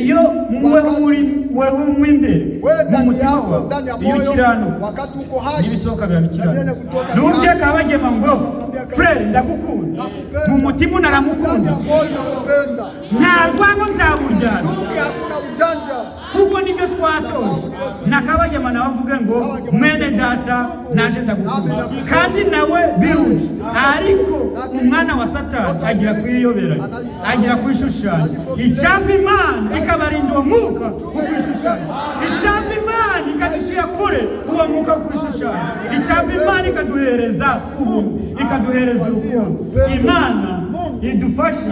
Iyo weho muri weho mo imbere Wewe mu ndani mutima yako, wawe, ndani ya iyo moyo, ukiranuka wakati uko haki, n'ibisohoka biba na vyenye bikiranuka. kutoka ni Nubye haki. Kabagema ngo Frere ndagukunda, Nakupenda. mu mutima Ndani ya unaramukunda, moyo nakupenda. nta rwango nzaburyana, Chuki hakuna ujanja. kuko nibyo twatoje. Na Kabagema nawe avuge ngo mwene data nanje ndagukunda, kandi nawe biruje. Ariko umwana wa Satani agira kwiyoberanya, agira kwishushanya. Icyampa Imana ikabarinda uwo mwuka wo kwishushanya, icyampa Imana ikadushyira kure uwo mwuka wo kwishushanya, icyampa Imana ikaduhereza ubuntu, ikaduhereza urukundo. Imana idufashe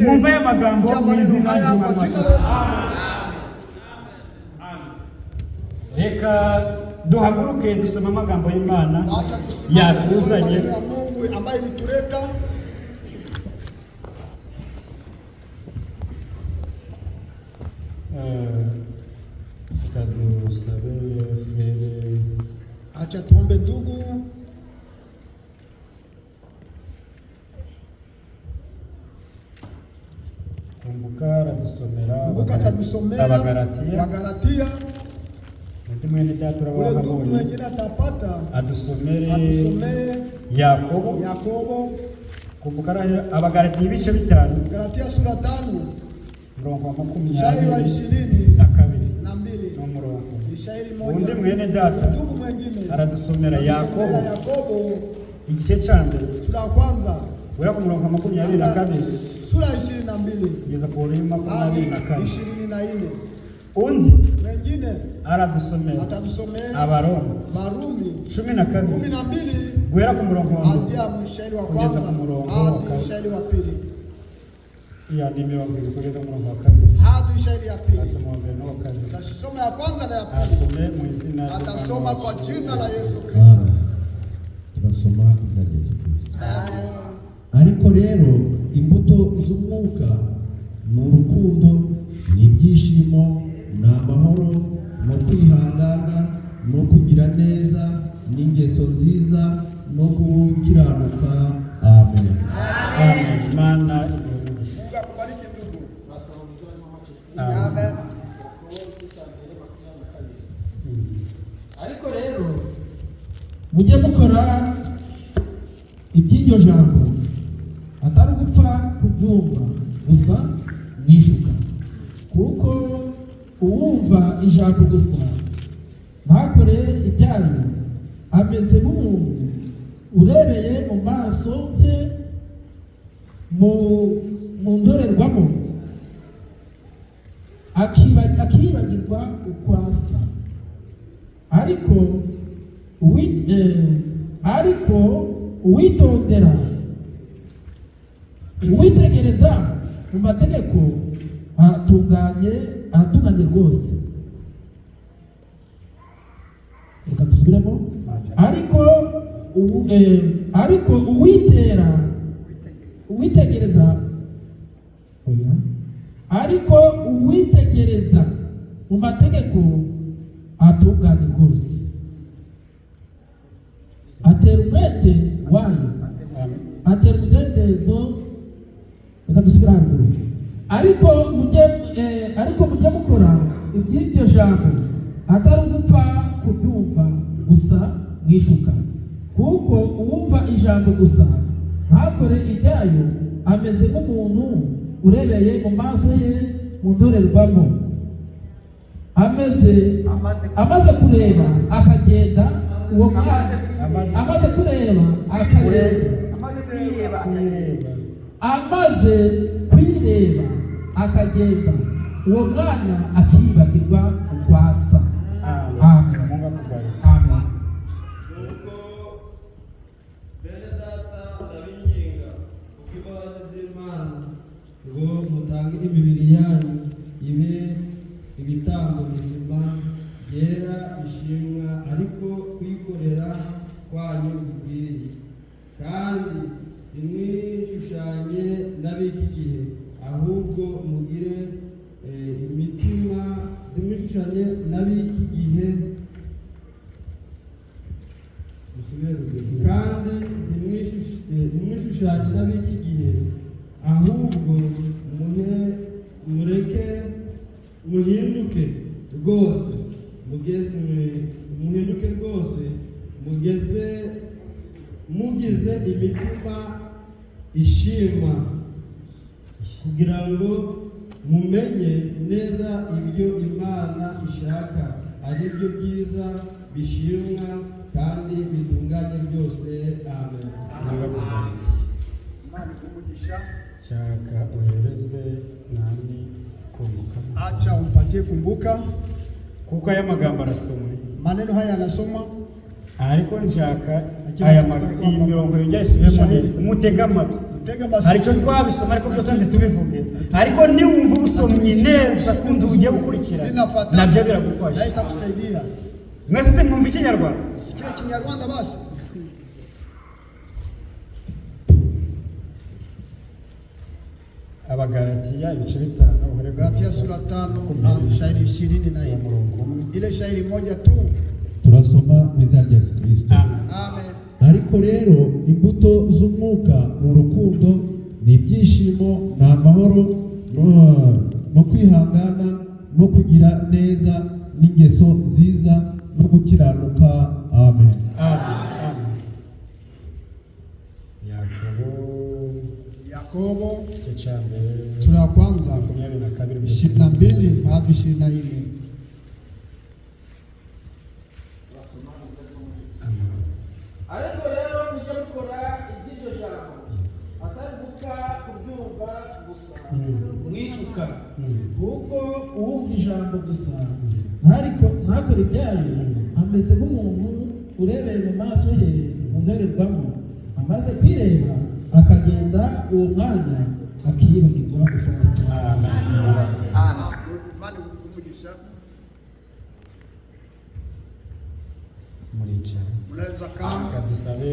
mwumve aya magambo Sikia mu maneno izina haya kwa ry'Umwami jina wacu. la Yesu Kristo. Reka duhaguruke dusome amagambo y'Imana Acha tusimame tusome yatuzanye. maneno ya Mungu ambayo ilituleta. Reka dusabe Frere Acha tuombe ndugu. Kumbuka aradusomera Kumbuka atatusomea Abagalatiya. Wagalatia. Undi mwene data Ule ndugu urabahabonye mwingine atapata adusomere atusomee Yakobo. Yakobo. Kumbuka Abagalatiya ibice 5 Galatia sura 5 umurongo wa shairi wa makumyabiri ishirini na kabiri na mbili n'umurongo ni shairi undi moja. mwene data Ndugu mwingine aradusomera Yakobo atusomea Yakobo igice cya mbere sura ya kwanza guhera ku murongo wa 22 sura 22 kugeza ku wa hadi 24. 24. Undi Mwingine aradusomera atatusomea Abaroma Warumi 12 12 guhera ku murongo wa hadi mbere ya mshairi wa Kugeza kwanza ku murongo wa hadi kabiri. mshairi wa pili ya ni 20 kugeza ku murongo wa kabiri. hadi shairi ya pili. Asoma wa mbere n'uwa kabiri. Atasoma ya kwanza na ya pili, Asome mu izina ry'Umwana atasoma kwa wacu jina la Yesu Yesu Kristo. Amen. Turasoma izina rya Yesu Kristo. Ariko rero imbuto z'umwuka ni urukundo, ni ibyishimo, ni amahoro, no kwihangana, no kugira neza, n'ingeso nziza, no gukiranuka. Amen. Amen. Imana iguhe umugisha. Mungu akubariki ndugu. Amen. Amen. Ariko rero mujye mukora iby'iryo jambo, atari ugupfa kubyumva gusa mwishuka, kuko uwumva ijambo gusa ntakore ibyayo ameze nk'umuntu urebeye mu maso he mu ndorerwamo, akibagirwa uko asa. Ariko uwitondera, uwitegereza mu mategeko aratunganye, aratunganye rwose. Reka dusubiremo. Ariko uwitera uwitegereza, oya, ariko uwitegereza mu mategeko atunganye rwose, atera umwete wayo, atera umudendezo. Reka dusubire haruguru. Ariko mujye mukora iby'iryo jambo, atari ugupfa kubyumva gusa mwishuka, kuko uwumva ijambo gusa ntakore ibyayo ameze nk'umuntu urebeye mu maso he mu ndorerwamo, amaze kureba akagenda uwo mwanya, amaze kureba akagenda, Kuyireba. Amaze kwireba akagenda uwo mwanya akibagirwa uko asa. Amen. Mungu akubariki. Amen. Nuko bene data, ndabinginga kubw'imbabazi z'Imana ngo mutange imibiri yanyu ibe ibitambo bizima, byera, bishimwa, ariko kuyikorera kwanyu gukwiriye. Kandi ntimwishushanye n'ab'iki gihe, ahubwo mugire imitima, ntimwishushanye n'ab'iki gihe. Dusubire ruguru. Kandi ntimwishushanye n'ab'iki gihe, ahubwo mureke muhinduke rwose, muhinduke rwose, mugize imitima ishima, kugira ngo mumenye neza ibyo Imana ishaka, ari byo byiza, bishimwa kandi bitunganye byose. Amen. Mungu akubariki. Imana iguhe umugisha. Shaka uhereze nani kumbuka. Acha umpatie kumbuka. Kuko aya magambo arasomwe. Maneno haya yanasomwa. Ariko nshaka aya iyi mirongo yongera isubiremo neza. Mutege amatwi. Mutege Hari icyo masikio. twabisoma, ariko byose ntitubivuge. Ariko niwumva ubusomyi neza kundi ugiye gukurikira, Binafatana. nabyo biragufasha. Na itakusaidia. Mwese mwumva Ikinyarwanda? Sikia Kinyarwanda basi. Abagalatiya ibice 5, uhere ku Galatia murongo sura 5 hadi shairi 24. Umurongo umwe. Ile shairi moja tu. Turasoma mu izina rya Yesu Kirisito. Amen. Amen. Ariko rero imbuto z'umwuka ni urukundo, ni ibyishimo, ni amahoro, no kwihangana, no kugira neza, n'ingeso nziza, no gukiranuka. Amen. Amen. Amen. Yakobo Yakobo igice cya mbere, sura ya kwanza, 22. 22 hadi 24. Amen. Ariko rero mujye mukora iby'iryo jambo, atari gupfa kubyumva gusa mwishuka, kuko uwumva ijambo gusa ntakore ibyayo ameze nk'umuntu urebeye mu maso he mu ndorerwamo, amaze kwireba akagenda uwo mwanya akibagirwa uko asa. Amen. Imana iguhe umugisha. Muricara. Mnaweza kaa. Reka dusabe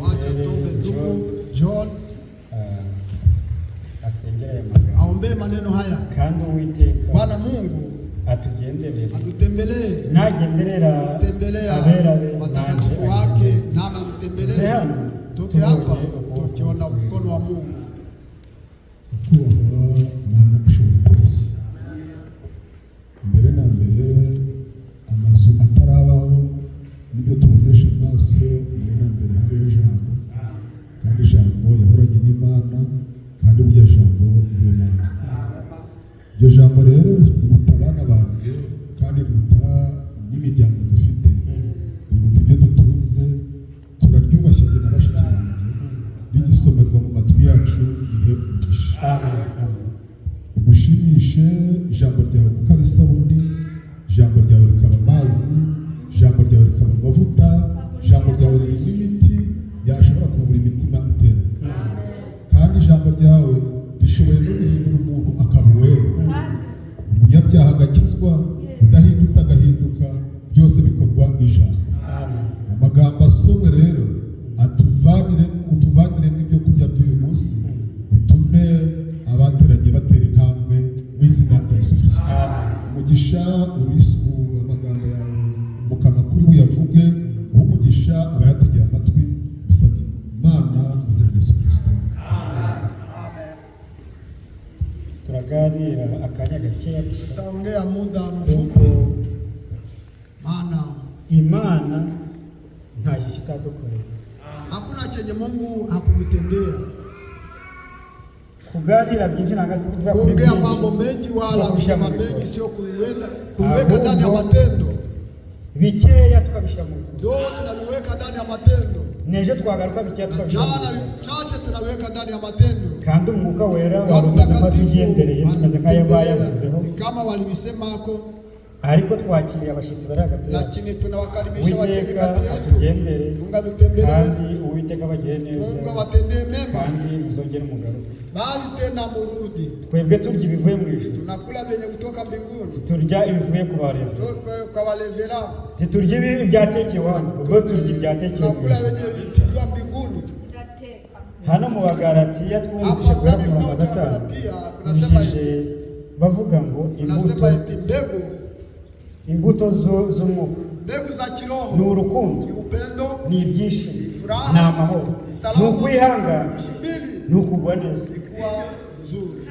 Wacha tuombe John. ndugu John. Asengere aya magambo Aombee maneno haya. kandi Uwiteka Bwana Mungu atugenderere atutembelee, nagenderera tembelea abera be nanje watakatifu wake, nami atutembelee. Hano Toke hapa tubonye ukuboko tukiona mkono wa Mungu. Nyakubahwa Mana ushobora byose, mbere na mbere amazu atarabaho n'ibyo tubonesha amaso, mbere na mbere hariho ijambo, kandi ijambo yahoranye n'Imana, kandi burya jambo ni Imana. Iryo jambo rero riruta abana banjye kandi riruta n'imiryango dufite, riruta ibyo dutunze. Turaryubashye jye na bashiki banjye, rigisomerwa mu matwi yacu rihe umugisha. Amen, amen. Bigushimishe ijambo ryawe kuko ari isabune, ijambo ryawe rikaba amazi, ijambo ryawe rikaba amavuta, ijambo ryawe ririmo imiti yashobora kuvura imitima iteranye, kandi ijambo ryawe rishoboye no guhindura umuntu akaba uwera, umunyabyaha agakizwa, udahindutse agahinduka. Byose bikorwa n'ijambo. Amen. Amagambo asomwe rero atuvanire, utuvaniremo ibyo kurya by'uyu munsi, bitume abateranye batera intambwe mu izina rya Yesu Kirisito. Umugisha amagambo yawe mu kanwa kuri buyavuge, uha umugisha abayategeye amatwi. Bisabye Imana mu izina rya Yesu Kirisito. Turaganira akanya gakeya gusa Tutaongea muda kuko mfupi, maana Imana ntacyo kitadukorera. Hakuna chenye Mungu hakumtendea. Kuganira byinshi nanga si kuvuga kuri Kuongea byinshi, mambo mengi wala si kubishyira kusema mu bikorwa. mengi sio kuiweka ndani ya matendo. Bikeya tukabishyira mu bikorwa, Ndio tunaviweka ndani ya matendo, n'ejo twagaruka bikeya na tukabishyira mu jana bikorwa. chache tunaviweka ndani ya matendo. Kandi Umwuka Wera Roho wari umeze Mtakatifu nk'atugendereye tumeze nk'ayo bayavuzeho, anatutembelea, ni kama walivisemako, ariko twakiriye abashyitsi bari hagati yacu. lakini tunawakaribisha wageni Uwiteka kati yetu. atugendere Mungu atutembelee, kandi Uwiteka abagire neza, Mungu awatendee mema, kandi muzongere mugaruke. bali tena murudi. Twebwe turya ibivuye mu ijuru, Tunakula vyenye kutoka mbinguni, turya ibivuye ku bareva, Tuko kwa walevera, titurya ibi ibyatekewe hano, ubwo turya ibyatekewe mu tunakula ijuru. vyenye vipigwa mbinguni. Turateka. Hano mu Bagalatiya twumvise Hapa guhera ndani ku murongo wa kitabu cha gatanu Galatia kunasema twumvise hivi, bavuga ngo imbuto kunasema eti mbegu imbuto z'umwuka mbegu za ni kiroho urukundo, ni upendo, ni ibyishimo, furaha, ni amahoro, ni ni salama, ukwihangana, ni kusubiri, ni ukugwa neza. ni kuwa mzuri.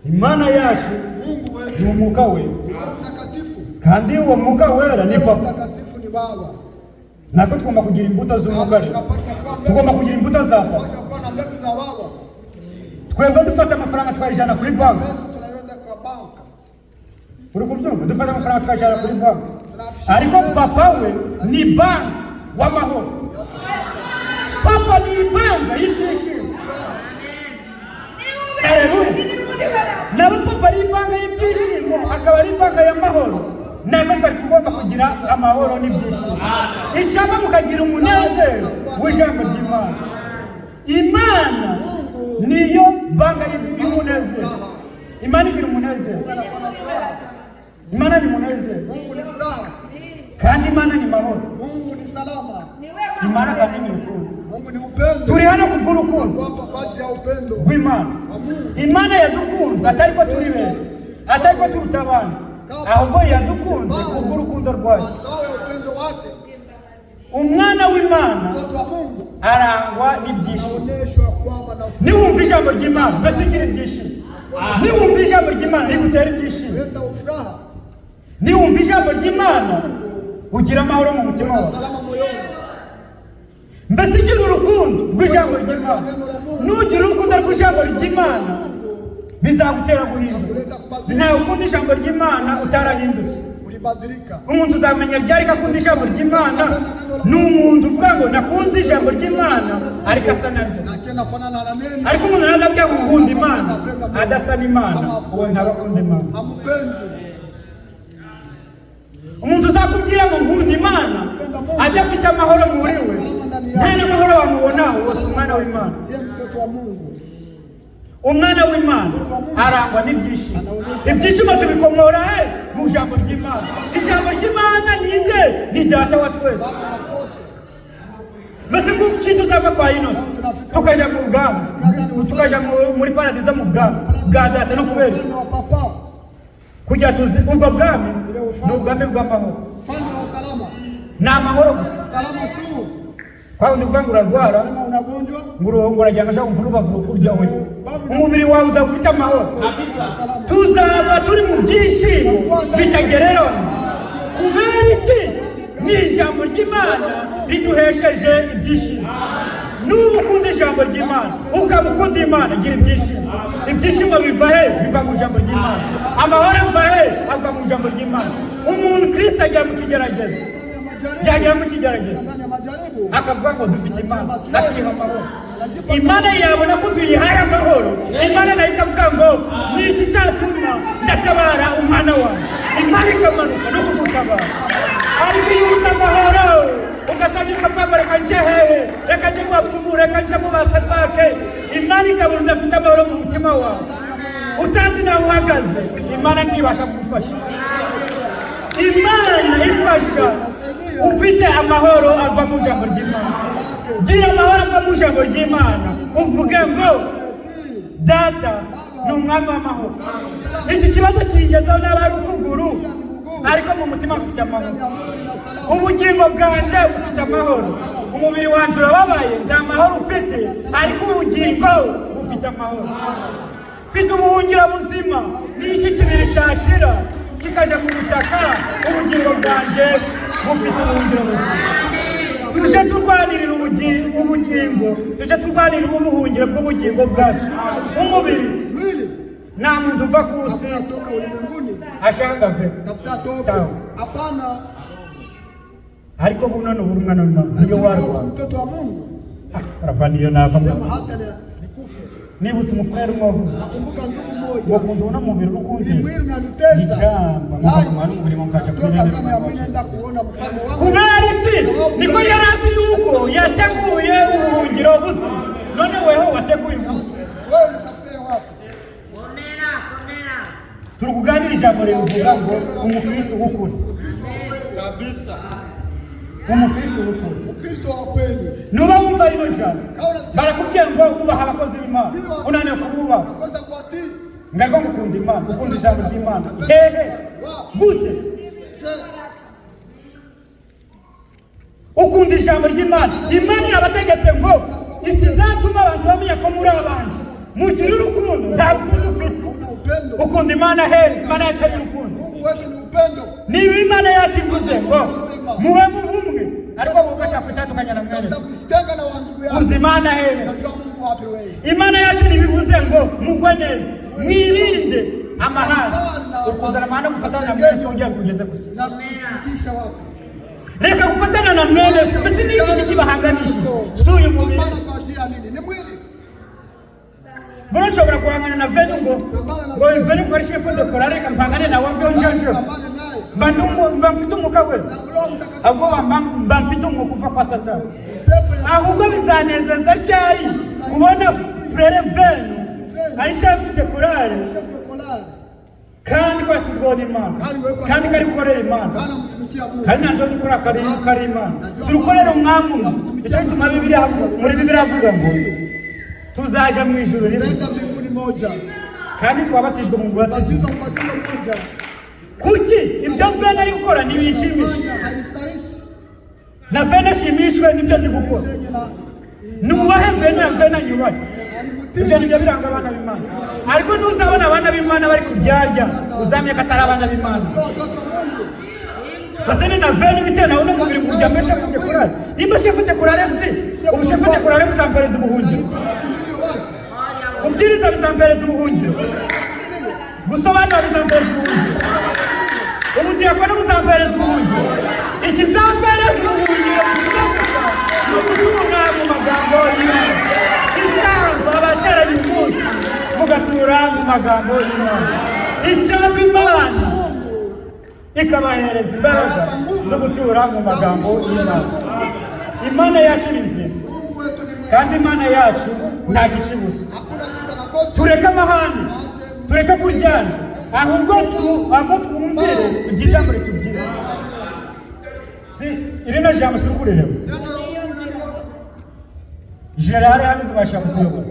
Imana yacu Mungu ni wetu Umwuka Wera, ni Roho Mtakatifu. kandi uwo Mwuka Wera ni Roho Papa. Mtakatifu ni Baba. Natwe tugomba kugira imbuto z'umwuka Sasa rero, tunapaswa kuwa tugomba mbegu, kugira imbuto za Papa. tunapaswa kuwa na mbegu za Baba. Twebwe dufata amafaranga twayijana kuri banki, Pesa tunaenda kwa banka, uri kubyumva? Dufata amafaranga twayijana kuri banki, ariko papa we ni banki w'amahoro. Papa ni banki y'ibyishimo. Haleluya! Nabo papa ari banki y'ibyishimo, akaba ari banki y'amahoro, ntabwo twari tugomba kugira amahoro n'ibyishimo. Icyaba mukagira umunezero w'ijambo ry'Imana. Imana niyo banki y'umunezero. Imana igira umunezero. Mungu anakuwa na furaha. Imana ni umunezero, Mungu ni furaha, kandi Imana ni mahoro, Mungu ni salama, Niwe Imana kandi ni urukundo. Mungu ni upendo. Turi hano kubw'urukundo Hapa kwa ajili ya upendo rw'Imana. wa Mungu. Imana yadukunze atari ko turi beza, atari ko turuta abandi, ahubwo yadukunze kubw'urukundo rwayo. Mazao ya upendo wake, Umwana w'Imana mtoto wa Mungu arangwa n'ibyishimo. anaonyeshwa kwamba na Niwumva ijambo ry'Imana mbese ugira ibyishimo. Niwumva ijambo ry'Imana rigutera ibyishimo. leta ufuraha, Niwumva ijambo ry'Imana ugira amahoro mu mutima kwenda wawe. salama moyoni. Mbese ugira urukundo rw'ijambo ry'Imana. Nugira urukundo rw'ijambo ry'Imana bizagutera guhinduka. Ntawe ukunda ijambo ry'Imana utarahindutse. Ulibadilika. Umuntu uzamenya ryari ko akunda ijambo ry'Imana ni umuntu uvuga ngo nakunze ijambo ry'Imana ariko asa naryo. Na tena fanana na neno. Ariko umuntu naza abwira ngo ukunda Imana adasa n'Imana, uwo ntaba akunda Imana. Hamupendi. Umuntu uzakubwira ngo nkunda Imana adafite amahoro muri we, nta n'amahoro wamubonaho, uwo si umwana w'Imana. Siye mtoto wa Mungu. Umwana w'Imana arangwa n'ibyishimo. Ibyishimo tubikomora he? Mu ijambo ry'Imana. Ijambo ry'Imana ni nde? Ni Data wa twese. Baba wa sote. Mbese nguko uzava kwa Inosi Tunafika Tukaja mu bwami, tukaja muri paradizo, mu bwami bwa data. No kubera Ufalme wa papa, kugira tuzi ubwo bwami ni ubwami bw'amahoro. Ufalme wa salama, Ni amahoro gusa. Salama tu. Kwa wundi uvuga ngo urarwara, Sema unagonjwa, ngo urajya ngo umvura ubavu kurya, we umubiri wawe uzaba ufite amahoro. Salama. Tuzaba turi mu byishimo bitagereranywa. Kubera iki? Ni ijambo ry'Imana riduhesheje ibyishimo. Nuba ukunda ijambo ry'Imana, ukaba ukunda Imana, gira ibyishimo. Ibyishimo biva he? Biva mu ijambo ry'Imana. Amahoro ava he? Ava mu ijambo ry'Imana. Umuntu Kirisita agera mu kigeragezo, Ndani ya majaribu, yagera mu kigeragezo ndani ya majaribu, akavuga ngo dufite Imana, akiha amahoro. Imana yabona ko tuyihaye amahoro, Imana nayo ikavuga ngo ni iki cyatuma ndatabara umwana wanjye? Imana ikamanuka no kumutabara. Ariko iyo ubuze amahoro, ugatangira ukavuga ngo reka nje hehe, reka nje mu bapfumu, reka nje mu basatake, Imana ikabona udafite amahoro mu mutima wawe, utazi nawe uhagaze, Imana ntibasha kugufasha. Imana ifasha ufite amahoro ava mu ijambo ry'Imana. Gira amahoro ava mu ijambo ry'Imana, uvuge ngo data ni umwami w'amahoro. Iki kibazo kingezeho n'aba ari ukuguru, ariko mu mutima mfite amahoro. Ndani ya amani na salama. Ubugingo bwanjye bufite amahoro. Umubiri wanjye urababaye, nta mahoro ufite, ariko ubugingo bufite amahoro. Mfite ubuhungiro buzima. Ni iki kibiri cyashira kikaja mu butaka, ubugingo bwanjye bufite ubuhungiro buzima. Tuje turwanirira ubugingo, tuje turwanirira ubuhungiro bw'ubugingo bwacu. Umubiri, Mwili nta muntu uva ku isi toka ulimwenguni, ashaka ave. tafuta toke. Sawa. Hapana, Ariko buno ni ubumwana w'Imana niyo lakini kama warwara mtoto wa Mungu, urava niyo nava. sema hata nikufe. Nibutse umufurere umwe wavuze Nakumbuka ndugu ngo mmoja, kuntu ubona umubiri uri hii kundeza mwili unanitesa, ijambo Hai, nkuko umubiri ngo nkaja toka ndani ya mwili naenda kuona mfalme wangu. Kubera iki? Niko yari azi yuko yateguye ubuhungiro buzima. None weho wateguye ubuhungiro? Wewe unitafutie wapi? Komera, komera. Turi kuganira ijambo rivuga ngo umukristo w'ukuri, Mkristo wa kweli, umukristo w'ukuri. Mkristo wa kweli. Nuba wumva rino jambo, Kama unasikia barakubwiye ngo ubaha abakozi b'Imana, unaniwe kububaha, unakosa kuwatii, ngarwo ngukunda Imana, ukunda ijambo ry'Imana hehe? Gute je, ukunda ijambo ry'Imana? Imana irabategetse ngo ikizatuma abantu bamenya ko muri abanje, mugire urukundo. Nta rukundo ufite. hauna upendo. Ukunda Imana hehe? Imana yacu ari urukundo. Mungu wetu ni upendo. Niba Imana yacu ivuze ngo mube mu bumwe, ariko wowe ugashaka kwitandukanya na mwene Tafuta kujitenga na wandugu yako. uzi Imana hehe? Unajua Mungu wapi wewe? Imana yacu ntibivuze ngo mugwe neza, mwirinde amahane. Ukuzana amahane, gufatana na mwene kugira ngo ugeze gusa. Na kufikisha wapi? Reka gufatana na mwene. Mbese ni iki kibahanganishije? Si uyu mubiri? Pambana kwa ajili ya nini? Ni mwili. Mbona nshobora guhangana na veni ngo veni ngo ari shefu de korale, reka mpangane nawe mveho njenje. Pambane naye. Mba mba mfite umwuka we? Na Roho Mtakatifu. Ahubwo mba mfite umwuka uva kwa Satani. Pepo ya Ahubwo bizanezeza ryari kubona frère veni ari chef de chorale, chef de chorale. kandi ko yasizweho n'Imana, kandi ko ari gukorera Imana, Kana mtumikia Mungu. kandi nanjye ndikora kari kari Imana, turi gukorera umwami umwe. Icyo gituma Bibiliya muri Bibiliya avuga ngo tuzaja mu ijuru rimwe, Tutaenda mbinguni moja. kandi twabatijwe mu mubatizo. Batizo mbatizo moja. Kuki ibyo vene ari gukora ntibinshimisha? Fanya hainifurahishi. Na vene ashimishwe n'ibyo ndi gukora. Yenye na Nubahe vene na vene anyubahe. Ibyo nibyo biranga abana b'Imana. Ariko ntuzabona abana b'Imana bari kuryarya, uzamenye ko atari abana b'Imana. Sio watoto wa Mungu. Fatane na vene bitewe nawe n'umubiri kujya muri chef de chorale. Nimba chef de chorale si ubu chef de chorale buzampereza ubuhungiro, Nalipa makimbilio basi. kubwiriza bizampereza ubuhungiro, Makimbilio. gusobanura bizampereza ubuhungiro, ubudiyakoni buzampereza ubuhungiro. Ikizampereza ubuhungiro ni ugutura mu magambo y'Imana. Icyampa abateranye umunsi mugatura mu magambo y'Imana. Icyampa Imana Mungu ikabahereza imbaraga zo gutura mu magambo y'Imana. Imana yacu ni nziza, Mungu wetu ni mwema. kandi Imana yacu nta kikibuza. Hakuna kitu anakosa. Tureke amahane, tureke kuryana, ahubwo ahubwo twumvire ibyo ijambo ritubwira. Si irino jambo si kurireba. Neno la Mungu naliona. Gerard hano zibasha kutuyobora.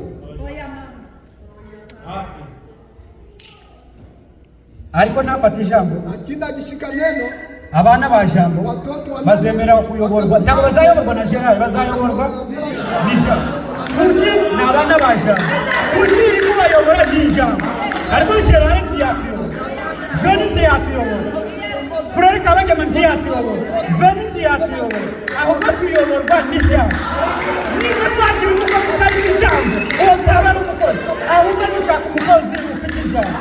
Ariko nafata ijambo, Lakini akishika neno, abana ba jambo watoto wa bazemera kuyoborwa. Ntabwo bazayoborwa na Gerard, bazayoborwa n'ijambo. Kuki ni abana ba jambo? Kuki iri kubayobora ni ijambo? Ariko Gerard ntiyatuyobora, John ntiyatuyobora, Furere Kabagema ntiyatuyobora, Veni ntiyatuyobora, ahubwo tuyoborwa n'ijambo. Niba twagira umukozi utagira ijambo, uwo ntaba ari umukozi, ahubwo dushaka umukozi ufite ijambo.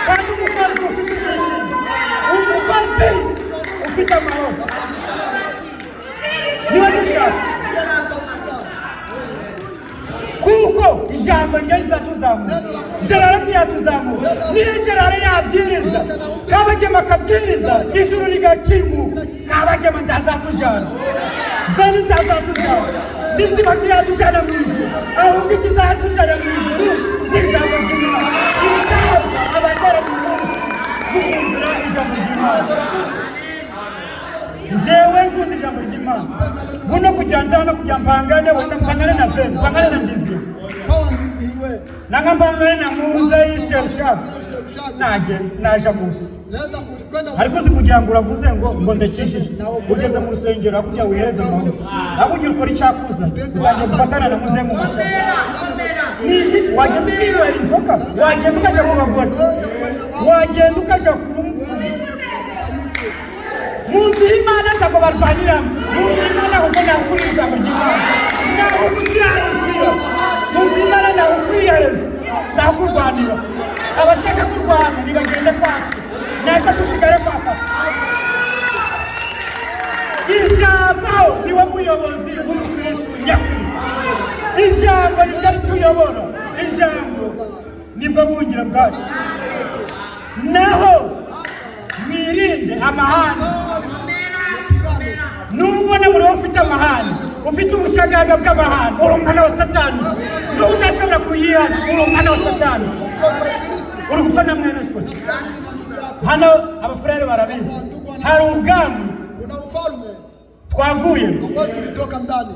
Kandi umukozi ufite ibyishimo, umukozi ufite amahoro, niba dushaka, kuko ijambo ryo rizatuzamura. Gerard ntiyatuzamura. Niyo Gerard yabwiriza, Kabagema akabwiriza, ijuru rigakinguka, Kabagema ntazatujana, Veni ntazatujana, Ndizima ntiyatujana mu ijuru, ahubwo ikizatujana mu ijuru ni ijambo ry'Imana. Ijambo abatera buri munsi guhindura ijambo ry'Imana. Njyewe nkunda ijambo ry'Imana. Buno kugira nza hano kugira mpangane, wenda mpangane na Veni, mpangane na Ndizima, pawa ndizihiwe nanga mpangane na Muzeyi Sherushaka, nage naja musi. Naweza kwenda. Ariko uzi kugira ngo uravuze ngo ndakijije, ugeze mu rusengero hakurya wihereze amahoro, hakurya ukora icyakuzanye, wajya gufatana na muzehe mu mashami. Wagenda ukinywera inzoka, wagenda ukaja mu bagore, wagenda ukaja kuba umupfumu. Mu nzu y'Imana ntabwo barwaniramo, mu nzu y'Imana ahubwo ntawe ijambo ry'Imana, ntawe gukiranukira mu nzu y'Imana, ntawe ukwiyereza, si aho kurwanira. Abashaka kurwana nibagende kwasi, natwe dusigare kwa papa. Ijambo niwe muyobozi w'umukristu nyakuri. Ijambo niryo rituyobora, ijambo nibwo buhungiro bwacu. Naho mwirinde amahane. Nubona muri wowe ufite amahane, ufite ubushagaga bw'amahane, uri umwana wa Satani. N'ubu udashobora kuyihana, uri umwana wa Satani, uri gupfa na mwene sipoti. Hano abafurere barabizi, hari ubwami Kuna ufalme twavuyemo. ambao tulitoka ndani.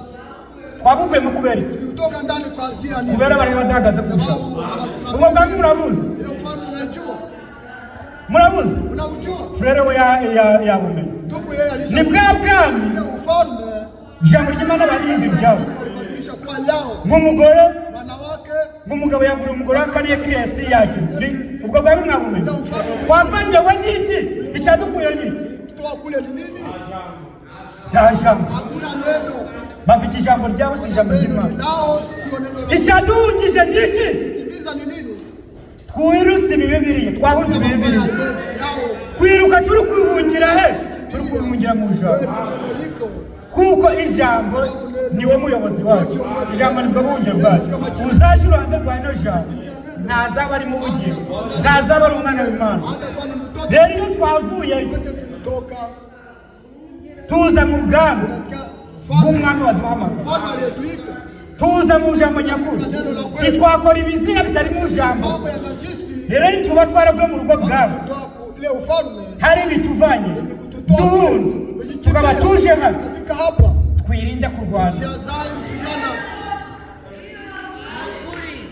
Twabuvuyemo kubera iki? Tulitoka ndani kwa ajili ya nini? Kubera bari badahagaze ku ijambo. Sababu hawasimamii. Ubwo bwami murabuzi? Ile ufalme unaijua? Murabuzi? Unaujua? Furere we yabumenye. Ndugu yeye Ni alisha bwa bwami ile ufalme ijambo ry'Imana barihinda ibyabo walibadilisha kwa yao nk'umugore, wanawake. Nk'umugabo yagura umugore wa kariye kiyesi yake. Ubwo bwami mwabumenye? Twavangewe n'iki? Icyadukuye ni iki? Kutoa kule ni nini? Nta jambo. Hakuna neno. Bafite ijambo ryabo, si ijambo Neno ry'Imana. ni lao, sio neno la Icyaduhungije ni iki? kutimiza ni nini? Twirutse ibibibiriye, twahunze Mabaya ibibibiriye. yao Twiruka turi kwihungira he? Turi kwihungira mu ijambo, neno liko. kuko ijambo niwe muyobozi wacu, ijambo nibwo buhungiro bwacu. Uzaje uruhande rwa ino jambo ntazaba ari mu bugingo, ntazaba ari umwana w'Imana. Hata kwa ni mtoto Rero iyo twavuyeyo kwenye tulitoka tuza mu bwami katika falme, bw'umwami waduhamagaye, mfalme aliyetuita, tuza mu ijambo nyakuri, ntitwakora ibizira bitari mu ijambo. Mambo ya najisi. Rero nituba twaravuye mu rugo bwabo, kutoka ile ufalme hari ibituvanye kututoa duhunze, tukaba tuje hano, kufika hapa, twirinde kurwana. jihadhari kupigana.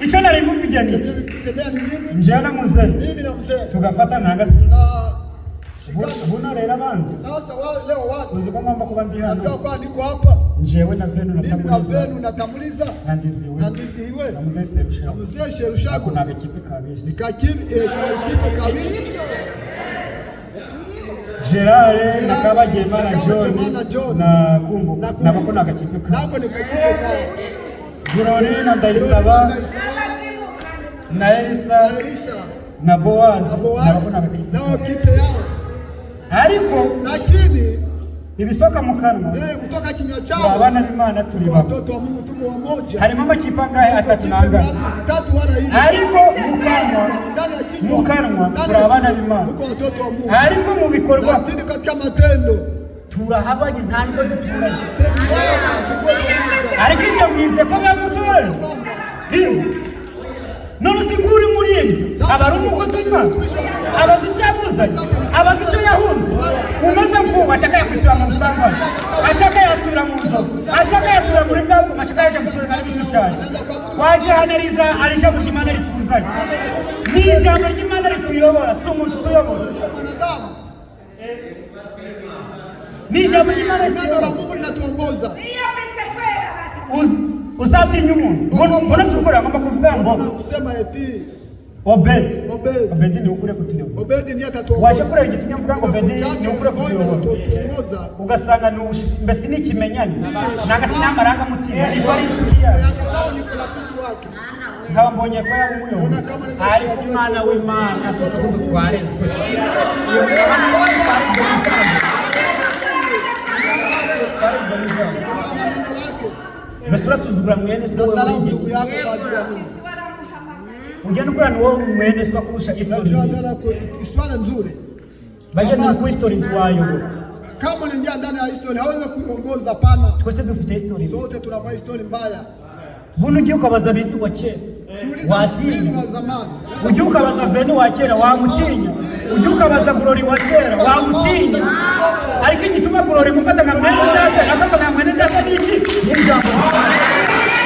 Icyo nari mvugiye ni iki? Kusemea ni nini? Njyewe na muzehe Mimi na mzee tugafata ntagasi na shikana. Buno rero abantu Sasa leo watu uzi ko ngomba kuba ndi hano, najua kwa niko hapa njyewe na Venu na mimi na Tamuliza Venu na Tamuliza na Ndiziwe na Ndiziwe na muzehe na Serushago, mzee Sherushago ni agakipe kabisi. Nikakipe kabisa. Gerard na Kabagema na Na Kabagema na John John na Kumbuka na nabo ko ni agakipe ka nako ni kakipe kao. Glory na Ndayisaba na Elisa na Elisha na Boaz na nabo Boaz ni agakipe. nao kipe yao, Ariko lakini ibisoka mu kanwa, kutoka kinywa turi chao, abana b'Imana, turi tuko bamwe. watoto wa Mungu, tuko wamoja. Harimo amakipe angahe? Tuko Atatu kipe n'angahe? ngapi? Tatu wala nne. Ariko mu kanwa, Ndani ya kinywa, mu kanwa ndani turi ya abana kinywa, b'Imana, tuko watoto wa Mungu, ariko mu bikorwa lakini katika matendo turahabanye, nta nubwo duturanye. tunatengana, tuko pamoja. Ariko ibyo mwize ko bamutora none usiga uri muri ibyo aba ari umukozi w'Imana, abazi icyo yamuzanye, abazi icyo yahunze. Umaze kumva ashaka yakwisubira mu busambanyi, ashaka yasubira mu nzoga, ashaka yasubira muri bwa bugome, ashaka yaje gusubira ushaje. Twaje hano ari ijambo ry'Imana rituzanye, ni ijambo ry'Imana rituyobora, si umuntu utuyobora. Sio mwanadamu. Ni ijambo ry'Imana Neno la rituyobora. Mungu linatuongoza. Uzatinya umuntu mbona si ukuri agomba kuvuga ngo Na kusema eti Obedi. Obedi. Obedi ni ukuri kutuyobora. Obedi ndiye Waje atatuongoza. kureba igitumye mvuga ngo Obedi ni ukuri kutuyobora, Kutuongoza. ugasanga ni mbese ni ikimenyane nanga si n'amarangamutima, ariko ari inshuti yawe. Akasahau ni rafiki wake. Nkaba mbonye ko yaba umuyobozi, ariko umwana w'Imana si uko twarezwe. Twarezwe n'ijambo, twarezwe n'ijambo. Ana neno lake. Mbese urasuzugura mwene so wowe Unadharau muri ndugu iki yako kwa ajili ya Mungu. ugenda ukorana uwo mwene so akurusha history Najua nziza. ndani kwa historia nzuri. Bagenda ku history ntiwayobora. Kama unaingia ndani ya historia hawezi kuiongoza pana. Twese dufite history. Sote tunavaa historia mbaya. Buno ugiye ukabaza bisi wa kera, Tuuliza watinya. mbinu wa zamani. Ujye ukabaza Beni wa kera, wamutinya. Ujye ukabaza Glory wa kera, wamutinya. Ariko igituma Glory mufata nka mwene data, afata nka mwene data ni iki? Ni ijambo.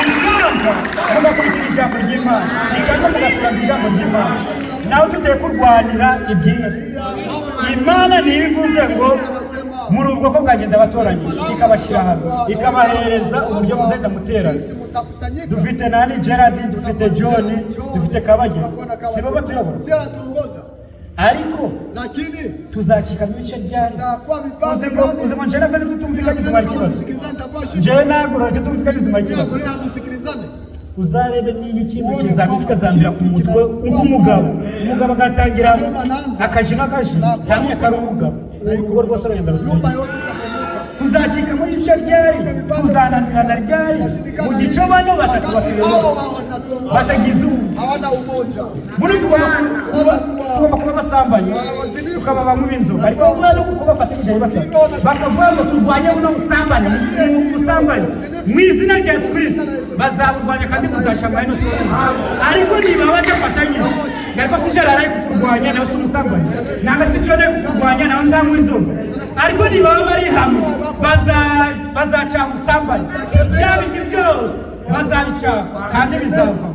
Ijambo mugakurikira ijambo ry'Imana, ijambo mugaturanga ijambo ry'Imana, nawe tuteye kurwanira iby'isi. Imana niyo ivuze ngo muri ubwo bwoko bwanjye ndabatoranya, ikabashyira hamwe, ikabahereza uburyo muzenda muterana. Sisi mtakusanyika. Dufite nani? Gerard, dufite John, dufite Kabagema, si bo batuyobora? Si anatuongoza. Ariko Lakini tuzacikamo ibice ryari? takuwa vipande Uzi ngo gani? uzi ngo njye na Beni tutumvikanye izima Kama kibazo, tusikilizane itakuwa shida. njyewe na Glory tutumvikanye izima Bila kibazo. kulia hatusikilizane. Uzarebe niba ikintu kizaba kikazambira ku mutwe nk'umugabo, umugabo agatangira akaji n'akaji ntamenya ko ari umugabo, urugo rwose rugenda Nyumba rusinya. yote itabomoka. Tuzacikamo ibice ryari? Tuzananirana ryari? Mu gice bano batatu Wakati batuyobora hao wanatuongoza batagize ubu hawana umoja. buno tugomba kuba abasambanyi, tukaba banywa inzoga, ariko umwana kuko bafatanyije ari batatu bakavuga ngo turwanye buno busambanyi, busambanyi mu izina rya Yesu Kristo, bazaburwanya kandi muzashambaye n'utundi. Ariko niba badafatanyije, ariko si Gerard ari kukurwanya nawe si umusambanyi, nanga si John ari kukurwanya nawe ndanywa inzoga, ariko niba bari hamwe bazacaha ubusambanyi, bya bindi byose bazabicaha kandi bizava.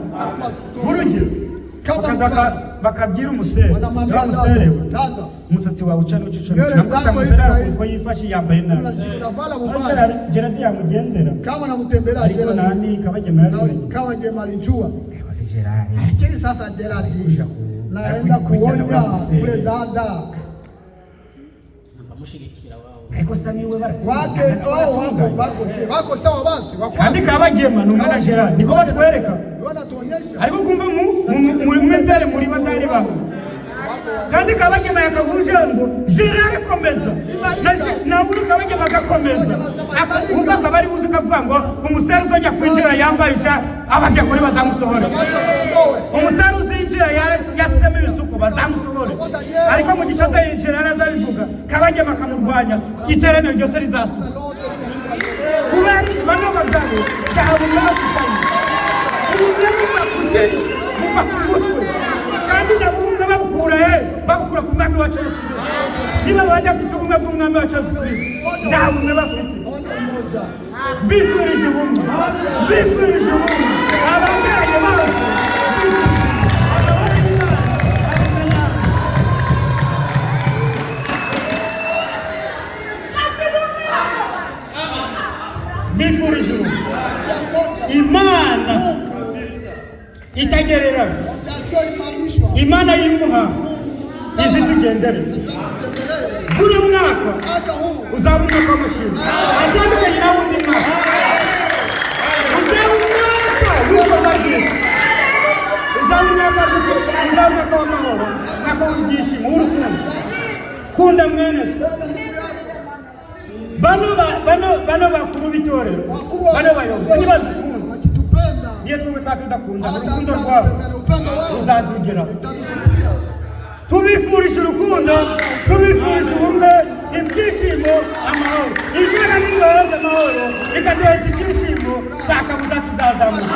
Nk'urugero, bakabyira umusere, Wanamwambia wa musere we, dada, dada, umusatsi wawe uca n'ucucumi, Nywele ntabwo zako umusere hivi na hivi. uko yifashe yambaye nabi. Unavala mubaya. Gerard yamugendera, Kama namtembelea ariko Gerard nani Kabagema na yabimenye. kama Jema alijua. Ariko si Gerard Lakini sasa Gerard Alikuja naenda alikuja kuonya na ule kule dada ariko sa niwe wake wao wako wako je wako sawa basi wako kandi Kabagema ni umwana Gerard niko batwereka, wanatuonyesha ariko kumva mu imbere muri batari bamwe. Kandi Kabagema yakavuze ngo Gerard komeza, nawe uri Kabagema agakomeza, ubwo akaba ari buze ukavuga ngo umusore uzajya kwinjira yambaye icya abadiyakoni bazamusohora, umusore uzinjira yasemo ibisuko bazamusohora, ariko mu gice azarinjira yarazabivuga Kabagema akamurwanya, iteraniro ryose rizasuka. Kubera bano bagabo ntabwo bafitanye ubumwe, buva ku kiri buva ku mutwe, kandi ntabwo ubumwe babukura he? Babukura ku mwami wacu Yesu Kristo. Niba badafite ubumwe bw'umwami wacu Yesu Kristo, nta bumwe bafite. Mbifurije ubumwe, mbifurije ubumwe ababeranye bose. Mbifurije ubumwe. Imana itagereranywa, wasioimanishwa Imana y'umuhanga izi tugendere. Buri mwaka mwaka huu uzaba umwaka w'amashimwe atandukanye nawe undi mwaka, uzaba umwaka w'ibikorwa byiza, uzaba umwaka uzaba umwaka w'amahoro, umwaka w'ibyishimo, w'urukundo. Kunda mwene so. Bano bakuru b'itorero, wakubwa bano bayobozi nibadukunda, wakitupenda niyo twebwe twaba tudakunda, hata urukundo rwabo tupendane upendo wao ruzatugeraho. itatufikia. Tubifurije urukundo, tubifurije ubumwe, ibyishimo, amahoro. Imana niduhereza amahoro, ikaduhereza ibyishimo, nta kabuza tuzazamuka.